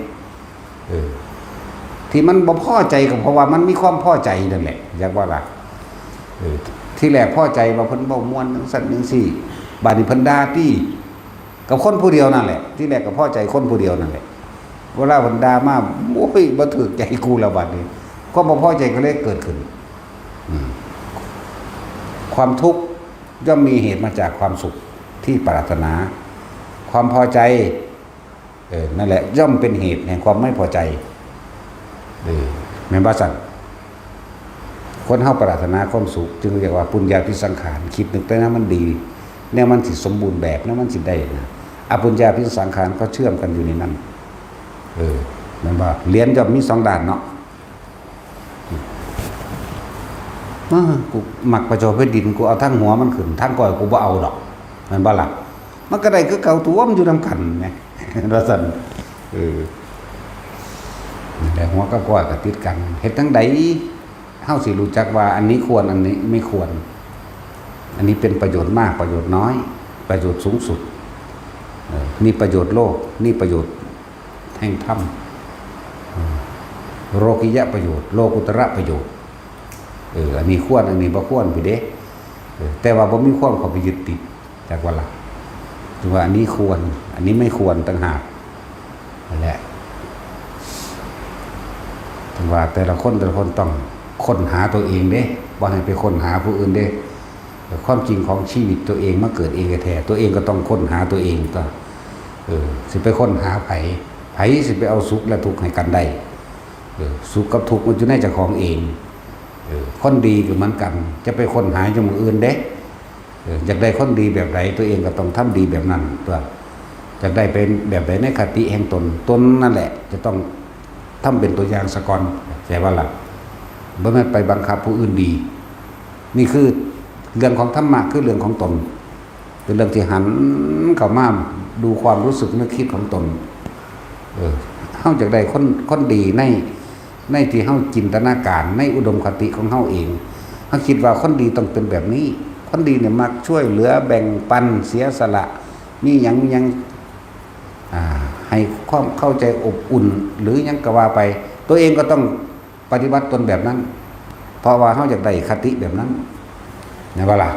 เออ ที่มันบ่พอใจก็เพราะว่ามันมีความพอใจนั่นแหละ อยากว่าล่ะ เออ ที่แรกพอใจว่าเพิ่นเว้าม่วนจั่งซั้นจั่งซี้ บาดนี้เพิ่นด่าตี้ กับคนผู้เดียวนั่นแหละ ที่แรกก็พอใจคนผู้เดียวนั่นแหละ เวลาเพิ่นด่ามา โอ้ย บ่ถูกใจกูแล้วบาดนี้ ความบ่พอใจก็เลยเกิดขึ้น อืม ความทุกข์ย่อมมีเหตุมาจากความสุขที่ปรารถนา ความพอใจ เออ นั่นแหละ ย่อมเป็นเหตุแห่งความไม่พอใจ เออ แม่นบ่ซั่น? คนเฮาปรารถนาความสุข จึงเรียกว่าปุญญาภิสังขาร คิดนึกแต่แนวมันดี แนวมันสิสมบูรณ์แบบ แนวมันสิได้นะ อปุญญาภิสังขารก็เชื่อมกันอยู่ในนั้น เออ แม่นบ่? เหรียญย่อมมีสองด้านเนาะ อ้า กูมักพระเจ้าแผ่นดิน กูเอาทางหัวมันขึ้น ทางก้อยกูบ่เอาดอก แม่นบ่ล่ะ? มันก็ได้คือเก่าตั๊ว มันอยู่นำกันแหม ว่าซั่น เออ นั่นแหละ หัวกับก้อยก็ติดกัน เฮ็ดจั่งใดเฮาสิรู้จักว่าอันนี้ควร อันนี้ไม่ควร อันนี้เป็นประโยชน์มาก ประโยชน์น้อย ประโยชน์สูงสุด เออ นี่ประโยชน์โลก นี่ประโยชน์แห่งธรรม เออ โลกิยะประโยชน์ โลกุตระประโยชน์ เออ อันนี้ควร อันนี้บ่ควรพู้นเด้ เออ แต่ว่าบ่มีความเข้าไปยึดติด จักว่าล่ะ ถือว่าอันนี้ควร อันนี้ไม่ควรต่างหาก นั่นแหละ ถึงว่าแต่ละคนแต่ละคนต้องค้นหาตัวเองเด้ บ่ให้ไปค้นหาผู้อื่นเด้ แต่ความจริงของชีวิตตัวเองมาเกิดเองแท้ๆ ตัวเองก็ต้องค้นหาตัวเองตั๊ว เออ สิไปค้นหาไผ ไผสิไปเอาสุขและทุกข์ให้กันได้ เออ สุขกับทุกข์มันอยู่ในเจ้าของเอง เออ คนดีก็เหมือนกัน จะไปค้นหาอยู่หม่องอื่นเด้ เออ อยากได้คนดีแบบใด ตัวเองก็ต้องทำดีแบบนั้นตั๊ว อยากได้เป็นแบบใดในคติแห่งตน ตนนั่นแหละจะต้องทำเป็นตัวอย่างซะก่อน เข้าใจบ่ล่ะ? บ่แม่นไปบังคับผู้อื่นดี นี่คือเรื่องของธรรมะ คือเรื่องของตน เป็นเรื่องที่หันเข้ามาดูความรู้สึกนึกคิดของตน เออ เฮาอยากได้คน คนดีใน ในที่เฮาจินตนาการ ในอุดมคติของเฮาเอง เฮาคิดว่าคนดีต้องเป็นแบบนี้ คนดีเนี่ยมักช่วยเหลือแบ่งปัน เสียสละ มีหยัง มีหยัง อ่า ให้ความเข้าใจอบอุ่น หรือหยังก็ว่าไป ตัวเองก็ต้องปฏิบัติตนแบบนั้น เพราะว่าเฮาอยากได้คติแบบนั้น แม่นบ่ล่ะ?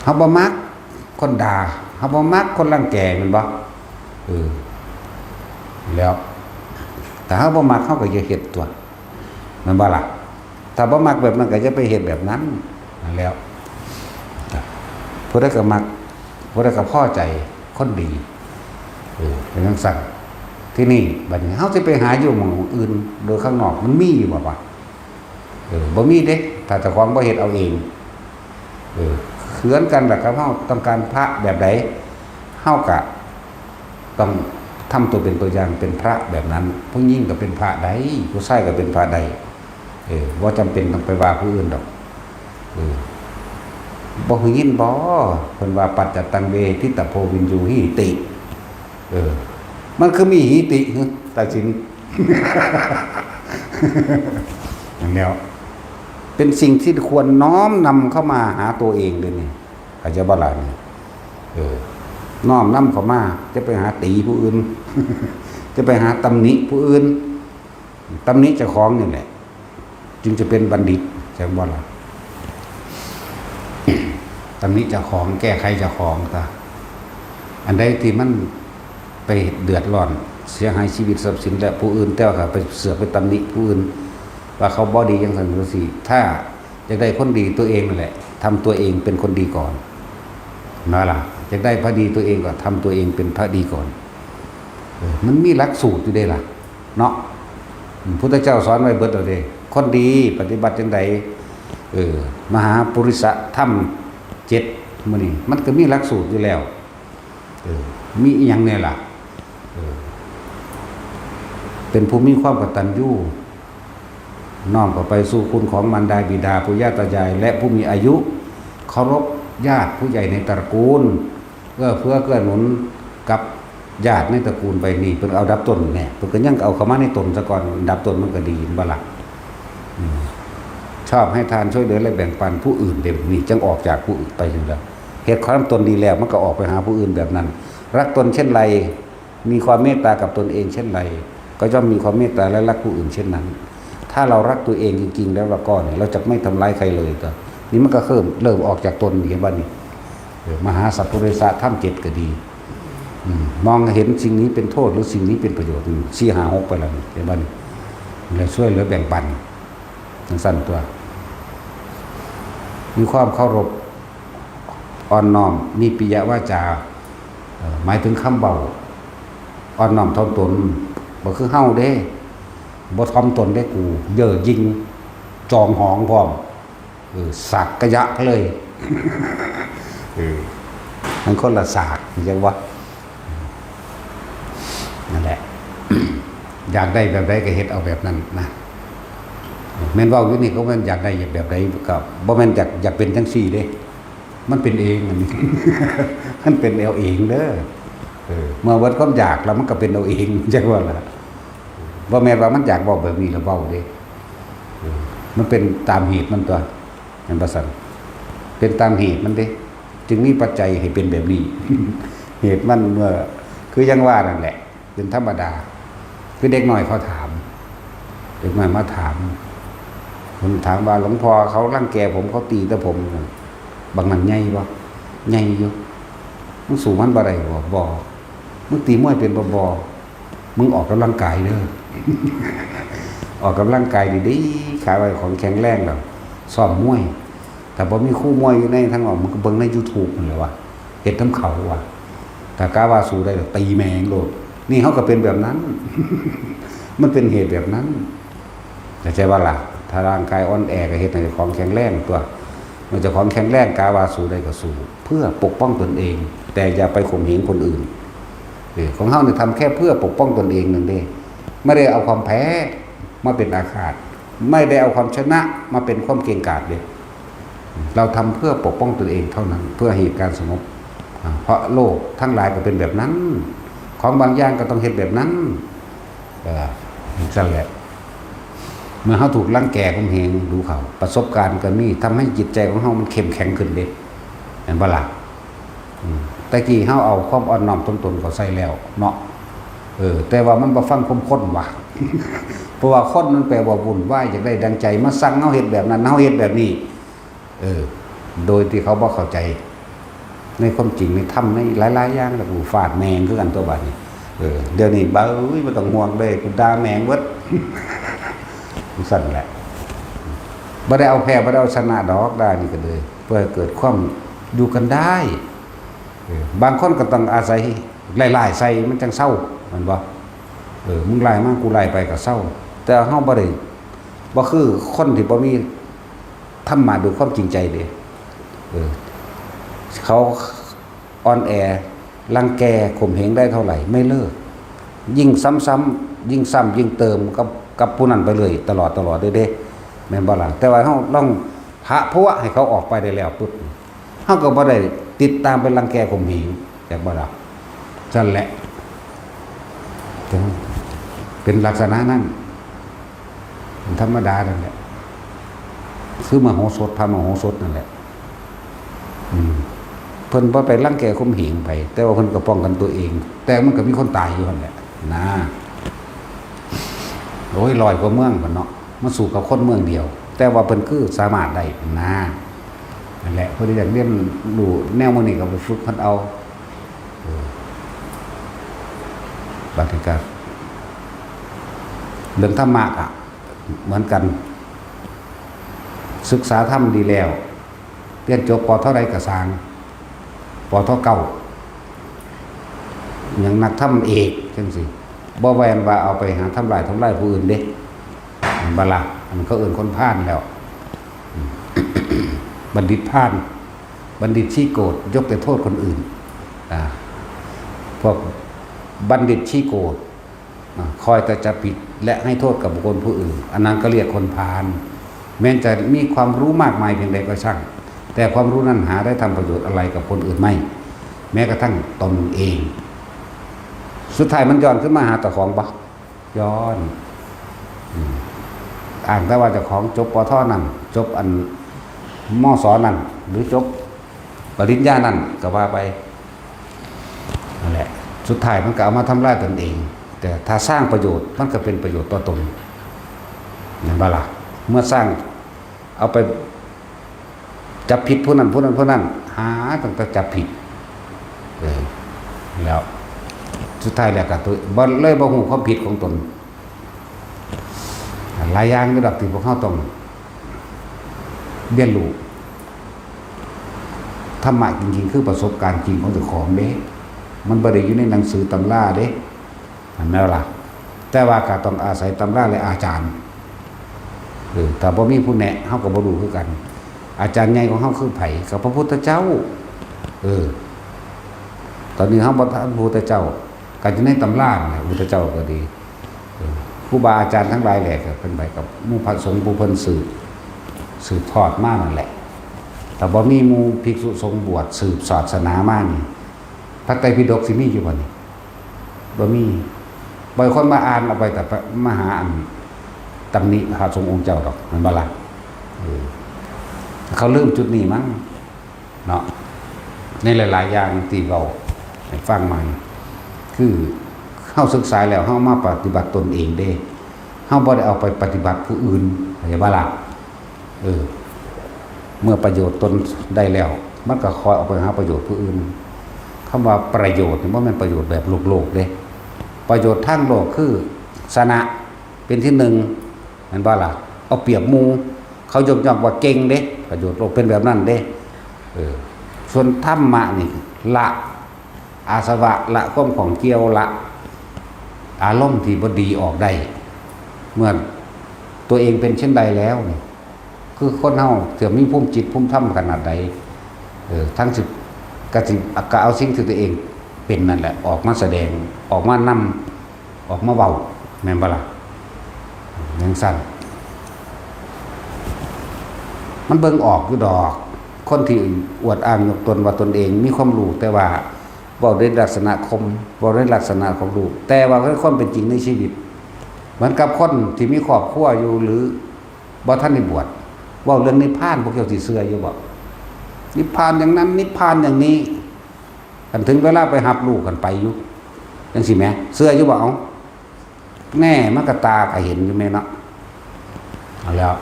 เฮาบ่มักคนด่า เฮาบ่มักคนรังแก แม่นบ่? เออ แล้ว ถ้าเฮาบ่มัก เฮาก็อย่าเฮ็ดตั๊ว แม่นบ่ล่ะ? ถ้าบ่มักแบบนั้นก็อย่าไปเฮ็ดแบบนั้น นั่นแหล้ว ผู้ใดก็มัก ผู้ใดก็พอใจ คนดี เออ เป็นจั่งซั้น ทีนี้บัดนี้เฮาสิไปหาอยู่หม่องอื่น โดยข้างนอกมันมีอยู่บ่วะ? เออ บ่มีเด้ ถ้าเจ้าของบ่เฮ็ดเอาเอง เออ คือกันล่ะครับ เฮาต้องการพระแบบใด เฮาก็ต้องทำตัวเป็นตัวอย่างเป็นพระแบบนั้น ผู้หญิงก็เป็นพระได้ ผู้ชายก็เป็นพระได้ เออ บ่จำเป็นต้องไปว่าผู้อื่นดอก เออ บ่ได้ยินบ่ เพิ่นว่า ปัจจัตตัง เวทิตาโพ วิญญูหิติ เออ มันคือมีหิติ หึ ตาสิน นั่นแหล้ว เป็นสิ่งที่ควรน้อมนำเข้ามาหาตัวเองเด้นี่ เข้าใจบ่ล่ะนี่? เออ น้อมนำเข้ามา จะไปหาตีผู้อื่น จะไปหาตำหนิผู้อื่น ตำหนิเจ้าของนี่แหละ จึงจะเป็นบัณฑิต จั่งบ่ล่ะ? ตำหนิเจ้าของ แก้ไขเจ้าของซะ อันใดที่มันไปเดือดร้อน เสียหายชีวิตทรัพย์สินและผู้อื่น แต่ว่าก็ไปเสือกไปตำหนิผู้อื่น ว่าเขาบ่ดีจั่งซั้นจั่งซี้ ถ้าอยากได้คนดี ตัวเองนั่นแหละ ทำตัวเองเป็นคนดีก่อน นั่นล่ะ อยากได้พระดี ตัวเองก็ทำตัวเองเป็นพระดีก่อน เออ มันมีหลักสูตรอยู่เด้ล่ะ เนาะ อืม พุทธเจ้าสอนไว้เบิดแล้วเด้ คนดีปฏิบัติจั่งใด เออ มหาปุริสธรรมเจ็ดหมู่นี่ มันก็มีหลักสูตรอยู่แล้ว เออ มีอิหยังแน่ล่ะ เออ เป็นผู้มีความกตัญญู น้อมเข้าไปสู่คุณของมารดาบิดาปู่ย่าตายาย และผู้มีอายุ เคารพญาติผู้ใหญ่ในตระกูล เอื้อเฟื้อเกื้อหนุนกับ ญาติในตระกูลไปนี่ เพิ่นเอาดับต้นแหน่ เพิ่นก็ยังเอาเข้ามาในตนซะก่อน ดับต้นมันก็ดี เห็นบ่ล่ะ อืม ชอบให้ทานช่วยเหลือและแบ่งปันผู้อื่น เดี๋ยวนี้จั่งออกจากผู้อื่นไปอยู่แล้ว เฮ็ดความตนดีแล้ว มันก็ออกไปหาผู้อื่นแบบนั้น รักตนเช่นไร มีความเมตตากับตนเองเช่นไร ก็ย่อมมีความเมตตาและรักผู้อื่นเช่นนั้น ถ้าเรารักตัวเองจริงๆ แล้วเราก็เนี่ย เราจะไม่ทำร้ายใครเลย ก็ นี่มันก็เริ่ม เริ่มออกจากตน เห็นบ่นี่ เออ มหาสัพพุริสะธรรมเจ็ดก็ดี อืม มองเห็นสิ่งนี้เป็นโทษหรือสิ่งนี้เป็นประโยชน์ อืม สี่ ห้า หก ไปแล้วนี่ เห็นบ่นี่ แล้วช่วยเหลือแบ่งปัน จั่งซั่นตัว มีความเคารพ อ่อนน้อม มีปิยวาจา เอ่อ หมายถึงคำเว้า อ่อนน้อมถ่อมตน บ่คือเฮาเด้ บ่ถ่อมตนเด้กู เย่อหยิ่ง จองหองพร้อม เออ สักกะยะเลย เออ มันคนละสาก จั่งว่า นั่นแหละ อยากได้แบบใดก็เฮ็ดเอาแบบนั้นนะ แม่นเว้าอยู่นี่ก็แม่นอยากได้แบบใด ก็บ่แม่นอยาก อยากเป็นจั่งซี่เด้ มันเป็นเองอันนี้ มันเป็นเอาเองเด้อ เออ เมื่อเบิดความอยากแล้วมันก็เป็นเอาเอง จั่งว่าล่ะ บ่แม่นว่ามันอยากเว้าแบบนี้แล้วเว้าเด้ เออ มันเป็นตามเหตุมันตัว แม่นบ่ซั่น เป็นตามเหตุมันเด้ จึงมีปัจจัยให้เป็นแบบนี้ เหตุมันเมื่อ คือยังว่านั่นแหละ เป็นธรรมดา คือเด็กน้อยเขาถาม เด็กน้อยมาถาม เพิ่นถามว่า "หลวงพ่อ เขารังแกผม เขาตีแต่ผม" "บักนั่นใหญ่บ่" "ใหญ่อยู่" "มึงสู้มันบ่ได้บ่" "บ่" "มึงตีมวยเป็นบ่" "บ่" "มึงออกกำลังกายเด้อ" ออกกำลังกายดีๆ ขาไว้ของแข็งแรงแล้ว ซ้อมมวย ถ้าบ่มีครูมวยอยู่ในทางออก มึงก็เบิ่งใน YouTube นั่นแหละว่า เฮ็ดนำเขาว่า ถ้ากะว่าสู้ได้ก็ตีแม่งโลด นี่เฮาก็เป็นแบบนั้น มันเป็นเหตุแบบนั้น เข้าใจบ่ล่ะ ถ้าร่างกายอ่อนแอก็เฮ็ดให้เจ้าของแข็งแรงตัว เมื่อเจ้าของแข็งแรง กะว่าสู้ได้ก็สู้ เพื่อปกป้องตนเอง แต่อย่าไปข่มเหงคนอื่น เออ ของเฮาเนี่ยทำแค่เพื่อปกป้องตนเองนั่นเด้ ไม่ได้เอาความแพ้มาเป็นอาฆาต ไม่ได้เอาความชนะมาเป็นความเกรงกาดเด้ เราทำเพื่อปกป้องตนเองเท่านั้น เพื่อเหตุการณ์สงบ อ่า เพราะโลกทั้งหลายก็เป็นแบบนั้น ของบางอย่างก็ต้องเฮ็ดแบบนั้น เออ จั่งซั่นแหละ เมื่อเฮาถูกรังแกข่มเหงดูเข้า ประสบการณ์ก็มี ทำให้จิตใจของเฮามันเข้มแข็งขึ้นเด้ แม่นบ่ล่ะ อืม แต่กี้เฮาเอาความอ่อนน้อมถ่อมตนเข้าใส่แล้วเนาะ เออ แต่ว่ามันบ่ฟังความคนว่ะ เพราะว่าคนมันแปลว่าวุ่นวาย อยากได้ดังใจ มาสั่งเฮาเฮ็ดแบบนั้น เฮาเฮ็ดแบบนี้ เออ โดยที่เขาบ่เข้าใจ ในความจริงในธรรมในหลายๆอย่าง แล้วกูฟาดแม่งคือกันตัวบัดนี้ เออ เดี๋ยวนี้บ่า เอ้ย บ่ต้องห่วงเลย กูด่าแม่งเบิด จั่งซั่นแหละ บ่ได้เอาแพ้ บ่ได้เอาชนะดอก ด่านี่ก็เลย เพื่อให้เกิดความอยู่กันได้ เออ บางคนก็ต้องอาศัยไล่ๆใส่มันจั่งเซา แม่นบ่ เออ มึงไล่มา กูไล่ไปก็เซา แต่เฮาบ่ได้ บ่คือคนที่บ่มีธรรมะด้วยความจริงใจเด้ เออ เขาอ่อนแอ รังแก ข่มเหงได้เท่าไหร่ ไม่เลิก ยิ่งซ้ำๆ ยิ่งซ้ำ ยิ่งเติมกับ กับผู้นั้นไปเลย ตลอด ตลอดเด้ แม่นบ่ล่ะ แต่ว่าเฮาลองหะพัวให้เขาออกไปได้แล้วปุ๊บ เฮาก็บ่ได้ติดตามไปรังแกข่มเหง จักบ่ล่ะ ซั่นแหละ เป็นลักษณะนั้น ธรรมดานั่นแหละ คือมโหสถ พระมโหสถนั่นแหละ อืม เพิ่นบ่ไปรังแกข่มเหงไผ แต่ว่าเพิ่นก็ป้องกันตัวเอง แต่มันก็มีคนตายอยู่หั่นแหละ นะ โอ้ย ร้อยกว่าเมืองพุ้นเนาะ มาสู้กับคนเมืองเดียว แต่ว่าเพิ่นคือสามารถได้นะ นั่นแหละ เพิ่นอยากเรียนรู้แนวหมู่นี้ก็ไปฝึกหัดเอา เออ บัดนี้ก็เรื่องธรรมะก็เหมือนกัน ศึกษาธรรมดีแล้ว เรียนจบ ป.เท่าใดก็ซ่าง ป.เท่าเก้า ยังนักธรรมเอกจั่งซี้ บ่แม่นว่าเอาไปหาทำลาย ทำลายผู้อื่นเด้ แม่นบ่ล่ะ อันเขาเอิ้นคนพาลแล้ว บัณฑิตพาล บัณฑิตขี้โกรธ ยกแต่โทษคนอื่น อ่า พวกบัณฑิตขี้โกรธ อ่า คอยแต่จะผิดและให้โทษกับบุคคลผู้อื่น อันนั้นก็เรียกคนพาล แม้จะมีความรู้มากมายเพียงใดก็ช่าง แต่ความรู้นั้นหาได้ทำประโยชน์อะไรกับคนอื่นไม่ แม้กระทั่งตนเอง สุดท้ายมันย้อนขึ้นมาหาเจ้าของบ่ ย้อน อืม อ้างแต่ว่าเจ้าของจบ ป.ท. นั่น จบอัน ม.ส. นั่น หรือจบปริญญานั่นก็ว่าไป นั่นแหละ สุดท้ายมันก็เอามาทำลายตนเอง แต่ถ้าสร้างประโยชน์มันก็เป็นประโยชน์ต่อตน เห็นบ่ล่ะ เมื่อสร้าง เอาไปจับผิดผู้นั้นผู้นั้นผู้นั้น หาตั้งแต่จับผิด เออ แล้ว สุดท้ายแล้วก็ตัวบ่ เลยบ่ฮู้ความผิดของตน หลายอย่างอยู่ดอกที่พวกเราต้องเรียนรู้ ธรรมะจริงๆ คือประสบการณ์จริงของเจ้าของเด้ มันบ่ได้อยู่ในหนังสือตำราเด้ เห็นไหมล่ะ แต่ว่าก็ต้องอาศัยตำราและอาจารย์ เออ ถ้าบ่มีผู้แนะ เฮาก็บ่รู้คือกัน อาจารย์ใหญ่ของเฮาคือไผ ก็พระพุทธเจ้า เออ ตอนนี้เฮาบ่ทันพระพุทธเจ้า ก็อยู่ในตำรานั่นแหละ พุทธเจ้าก็ดี เออ ครูบาอาจารย์ทั้งหลายแหละ ก็เป็นไปกับหมู่พระสงฆ์ผู้เพิ่นสืบ สืบทอดมานั่นแหละ แต่บ่มีหมู่ภิกษุสงฆ์บวชสืบศาสนามานี่ พระไตรปิฎกสิมีอยู่บ่นี่ บ่มี บ่อยคนมาอ่านเอาไปแต่มาหาอันตำหนิพระสงฆ์องค์เจ้าดอก แม่นบ่ล่ะ เออ เขาลืมจุดนี้มั้ง เนาะ ในหลายๆอย่างที่เว้าให้ฟังมานี่ คือเฮาศึกษาแล้วเฮามาปฏิบัติตนเองเด้ เฮาบ่ได้เอาไปปฏิบัติผู้อื่น เข้าใจบ่ล่ะ เออ เมื่อประโยชน์ตนได้แล้ว มันก็คอยเอาไปหาประโยชน์ผู้อื่น คำว่าประโยชน์นี่บ่แม่นประโยชน์แบบโลกๆเด้ ประโยชน์ทางโลกคือชนะ เป็นที่หนึ่ง แม่นบ่ล่ะ เอาเปรียบหมู่ เขายกย่องว่าเก่งเด้ ประโยชน์โลกเป็นแบบนั้นเด้ เออ ส่วนธรรมะนี่ ละอาสวะ ละความข้องเกี่ยว ละอารมณ์ที่บ่ดีออกได้ เมื่อตัวเองเป็นเช่นใดแล้วนี่ คือคนเฮาเสื่อมมีภูมิจิตภูมิธรรมขนาดใด เออ ทั้งสิบ กะสิ กะเอาสิ่งที่ตัวเองเป็นนั่นแหละ ออกมาแสดง ออกมานำ ออกมาเว้า แม่นบ่ล่ะ จั่งซั้น มันเบิ่งออกอยู่ดอก คนที่อวดอ้างยกตนว่าตนเองมีความรู้ แต่ว่าเว้าในลักษณะข่ม เว้าในลักษณะของรู้ แต่ว่าในความเป็นจริงในชีวิต เหมือนกับคนที่มีครอบครัวอยู่ หรือบ่ทันได้บวช เว้าเรื่องนิพพาน พวกเจ้าสิเชื่ออยู่บ่ นิพพานอย่างนั้น นิพพานอย่างนี้ คันถึงเวลาไปรับลูกกันไปอยู่ จั่งซี้แหม เชื่ออยู่บ่ เอ้า แน่ มันก็ตาก็เห็นอยู่แม่เนาะ เอาแล้ว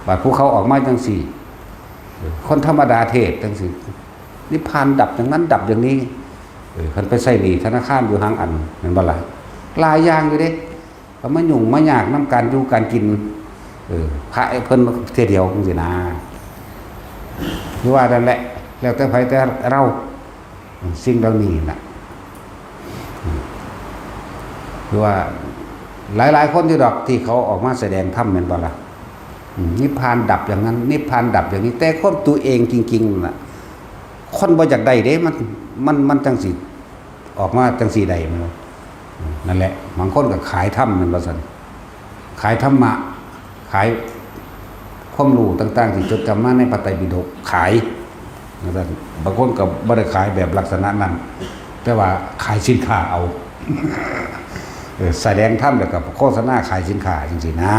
บัดผู้เขาออกมาจั่งซี้ เออ คนธรรมดาเทศจั่งซี้ นิพพานดับอย่างนั้นดับอย่างนี้ เออ คันไปใช้หนี้ธนาคารอยู่หางอัน แม่นบ่ล่ะ หลายอย่างอยู่เด้ ก็มายุ่งมายากนำการอยู่การกิน เออ พระเพิ่นเทื่อเดียวจั่งซี้นะ คือว่านั่นแหละ แล้วแต่ไผแต่เรา สิ่งเหล่านี้น่ะ คือว่าหลายๆคนอยู่ดอกที่เขาออกมาแสดงธรรม แม่นบ่ล่ะ อืม นิพพานดับอย่างนั้น นิพพานดับอย่างนี้ แต่ความตัวเองจริงๆน่ะ คนบ่อยากได้เด้ มัน มัน มันจั่งสิออกมาจั่งสิได้ แม่นบ่ อืม นั่นแหละ บางคนก็ขายธรรม แม่นบ่ซั่น ขายธรรมะ ขายความรู้ต่างๆที่จดจำมาในพระไตรปิฎก ขาย ว่าซั่น บางคนก็บ่ได้ขายแบบลักษณะนั้น แต่ว่าขายสินค้าเอา เออ แสดงธรรมแล้วก็โฆษณาขายสินค้าจั่งซี้นะ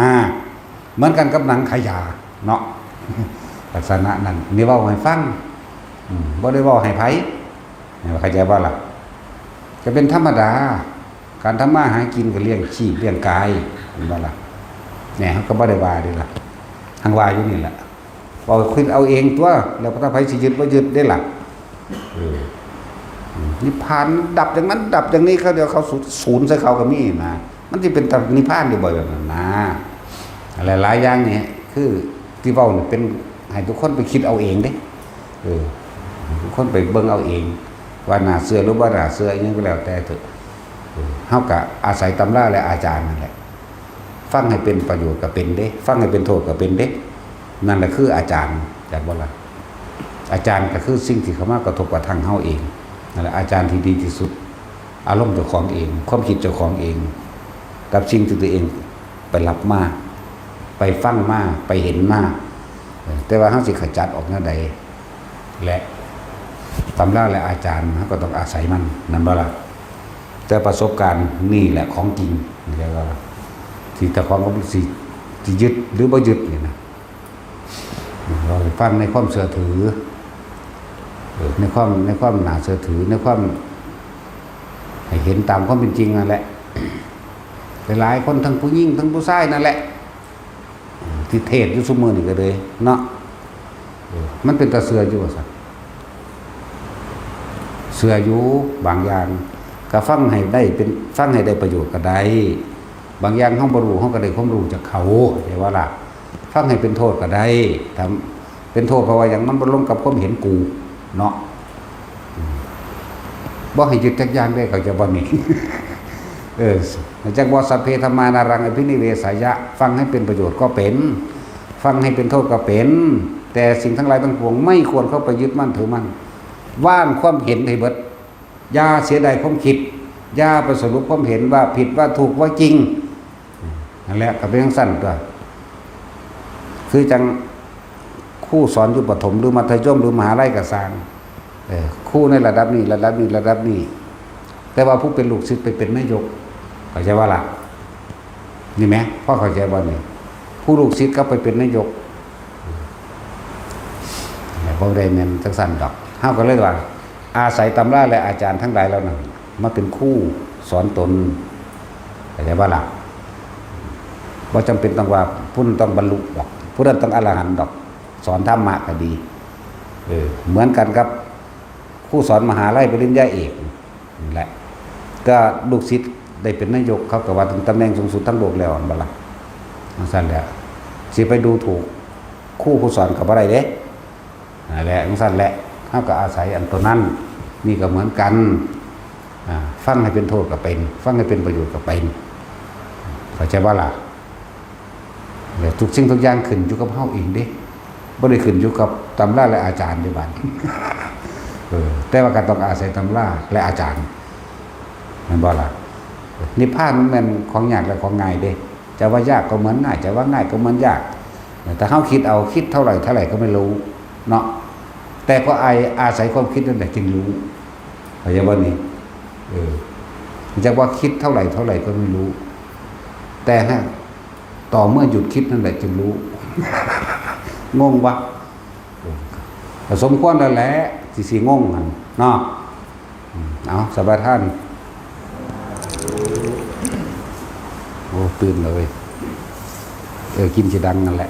เหมือนกันกับหนังขายยาเนาะ ลักษณะนั้น นี่เว้าให้ฟัง อืม บ่ได้เว้าให้ไผ เข้าใจบ่ล่ะ ก็เป็นธรรมดา การทำมาหากินก็เลี้ยงชีพเลี้ยงกาย แม่นบ่ล่ะ แหน่ เฮาก็บ่ได้ว่าเด้ล่ะ หังว่าอยู่นี่แหละ เว้าคิดเอาเองตั๊ว แล้วถ้าไผสิยึดบ่ยึดเด้ล่ะ เออ นิพพานดับอย่างนั้นดับอย่างนี้ เขาเดี๋ยวเขาสูญ สูญใส่เขาก็มีนะ มันสิเป็นนิพพานอยู่บ่แบบนั้นนะ หลายๆอย่างนี่คือที่เว้านี่เป็นให้ทุกคนไปคิดเอาเองเด้ เออ ทุกคนไปเบิ่งเอาเอง ว่าน่าเชื่อหรือบ่น่าเชื่อ อิหยังก็แล้วแต่เถอะ เออ เฮาก็อาศัยตำราและอาจารย์นั่นแหละ ฟังให้เป็นประโยชน์ก็เป็นเด้ ฟังให้เป็นโทษก็เป็นเด้ นั่นแหละคืออาจารย์ จักบ่ล่ะ อาจารย์ก็คือสิ่งที่เข้ามากระทบกระทั่งเฮาเอง นั่นแหละอาจารย์ที่ดีที่สุด อารมณ์เจ้าของเอง ความคิดเจ้าของเอง กับสิ่งที่ตัวเองไปรับมา ไปฟังมา ไปเห็นมา เออ แต่ว่าเฮาสิขจัดออกแนวใด และตำราและอาจารย์ เฮาก็ต้องอาศัยมัน แม่นบ่ล่ะ จ แต่ประสบการณ์นี่แหละของจริง แล้วก็ที่เจ้าของก็สิสิยึดหรือบ่ยึดนี่นะ เราฟังในความเชื่อถือ เออ ในความ ในความน่าเชื่อถือ ในความให้เห็นตามความเป็นจริงนั่นแหละ หลายๆคนทั้งผู้หญิงทั้งผู้ชายนั่นแหละ ที่เทศน์อยู่ซุมื้อนี่ก็เลยเนาะ เออ มันเป็นตาเชื่ออยู่ว่าซั่น เชื่ออยู่บางอย่าง ก็ฟังให้ได้เป็น ฟังให้ได้ประโยชน์ก็ได้ บางอย่างเฮาบ่รู้ เฮาก็ได้ความรู้จากเขา เข้าใจว่าล่ะ ฟังให้เป็นโทษก็ได้ ถ้าเป็นโทษเพราะว่าหยัง มันบ่ลงกับความเห็นกูเนาะ อืม บ่ให้ยึดจักอย่างเด้ เข้าใจบ่นี่ เออ จักว่า สัพเพธัมมานารังอภินิเวสายะ ฟังให้เป็นประโยชน์ก็เป็น ฟังให้เป็นโทษก็เป็น แต่สิ่งทั้งหลายทั้งปวงไม่ควรเข้าไปยึดมั่นถือมั่น วางความเห็นให้เบิด อย่าเสียดายความคิด อย่าไปสรุปความเห็นว่าผิดว่าถูกว่าจริง นั่นแหละก็เป็นจั่งซั่นตัว คือจั่งครูสอนอยู่ประถมหรือมัธยมหรือมหาลัยก็ซ่าง เออ ครูในระดับนี้ ระดับนี้ ระดับนี้ แต่ว่าผู้เป็นลูกศิษย์ไปเป็นนายก เข้าใจว่าล่ะ นี่แหม พอเข้าใจบ่นี่ ผู้ลูกศิษย์ก็ไปเป็นนายก บ่ได้แม่นจั่งซั่นดอก เฮาก็เลยว่า อาศัยตำราและอาจารย์ทั้งหลายเหล่านั้น มาเป็นครูสอนตน เข้าใจบ่ล่ะ บ่จำเป็นต้องว่าผู้นั้นต้องบรรลุดอก ผู้นั้นต้องอรหันต์ดอก สอนธรรมะก็ดี เออ เหมือนกันกับครูสอนมหาลัยปริญญาเอก นั่นแหละ ก็ลูกศิษย์ได้เป็นนายก เขาก็ว่าถึงตำแหน่งสูงสุดทั้งโลกแล้ว หั่นบ่ล่ะ จั่งซั่นแหละ สิไปดูถูกครูผู้สอนก็บ่ได้เด้ นั่นแหละ จั่งซั่นแหละ เฮาก็อาศัยอันตัวนั้น นี่ก็เหมือนกัน อ่า ฟังให้เป็นโทษก็เป็น ฟังให้เป็นประโยชน์ก็เป็น เข้าใจบ่ล่ะ แล้วทุกสิ่งทุกอย่างขึ้นอยู่กับเฮาเองเด้ บ่ได้ขึ้นอยู่กับตำราและอาจารย์เด้บัด เออ แต่ว่าก็ต้องอาศัยตำราและอาจารย์ แม่นบ่ล่ะ นิพพานมันแม่นของยากและของง่ายเด้ จะว่ายากก็เหมือนง่าย จะว่าง่ายก็เหมือนยาก แต่เฮาคิดเอา คิดเท่าไหร่เท่าไหร่ก็ไม่รู้เนาะ แต่ก็อา อาศัยความคิดนั่นแหละจึงรู้ เข้าใจบ่นี่ เออ จักว่าคิดเท่าไหร่เท่าไหร่ก็ไม่รู้ แต่ฮะ ต่อเมื่อหยุดคิดนั่นแหละจึงรู้ งงปะ เออ ก็สมควรแล้วแหละ สิ สิงงหั่นเนาะ อืม เอา สบายท่าน โอ้ ตื่นแล้วเว้ย เออ กินสิดังนั่นแหละ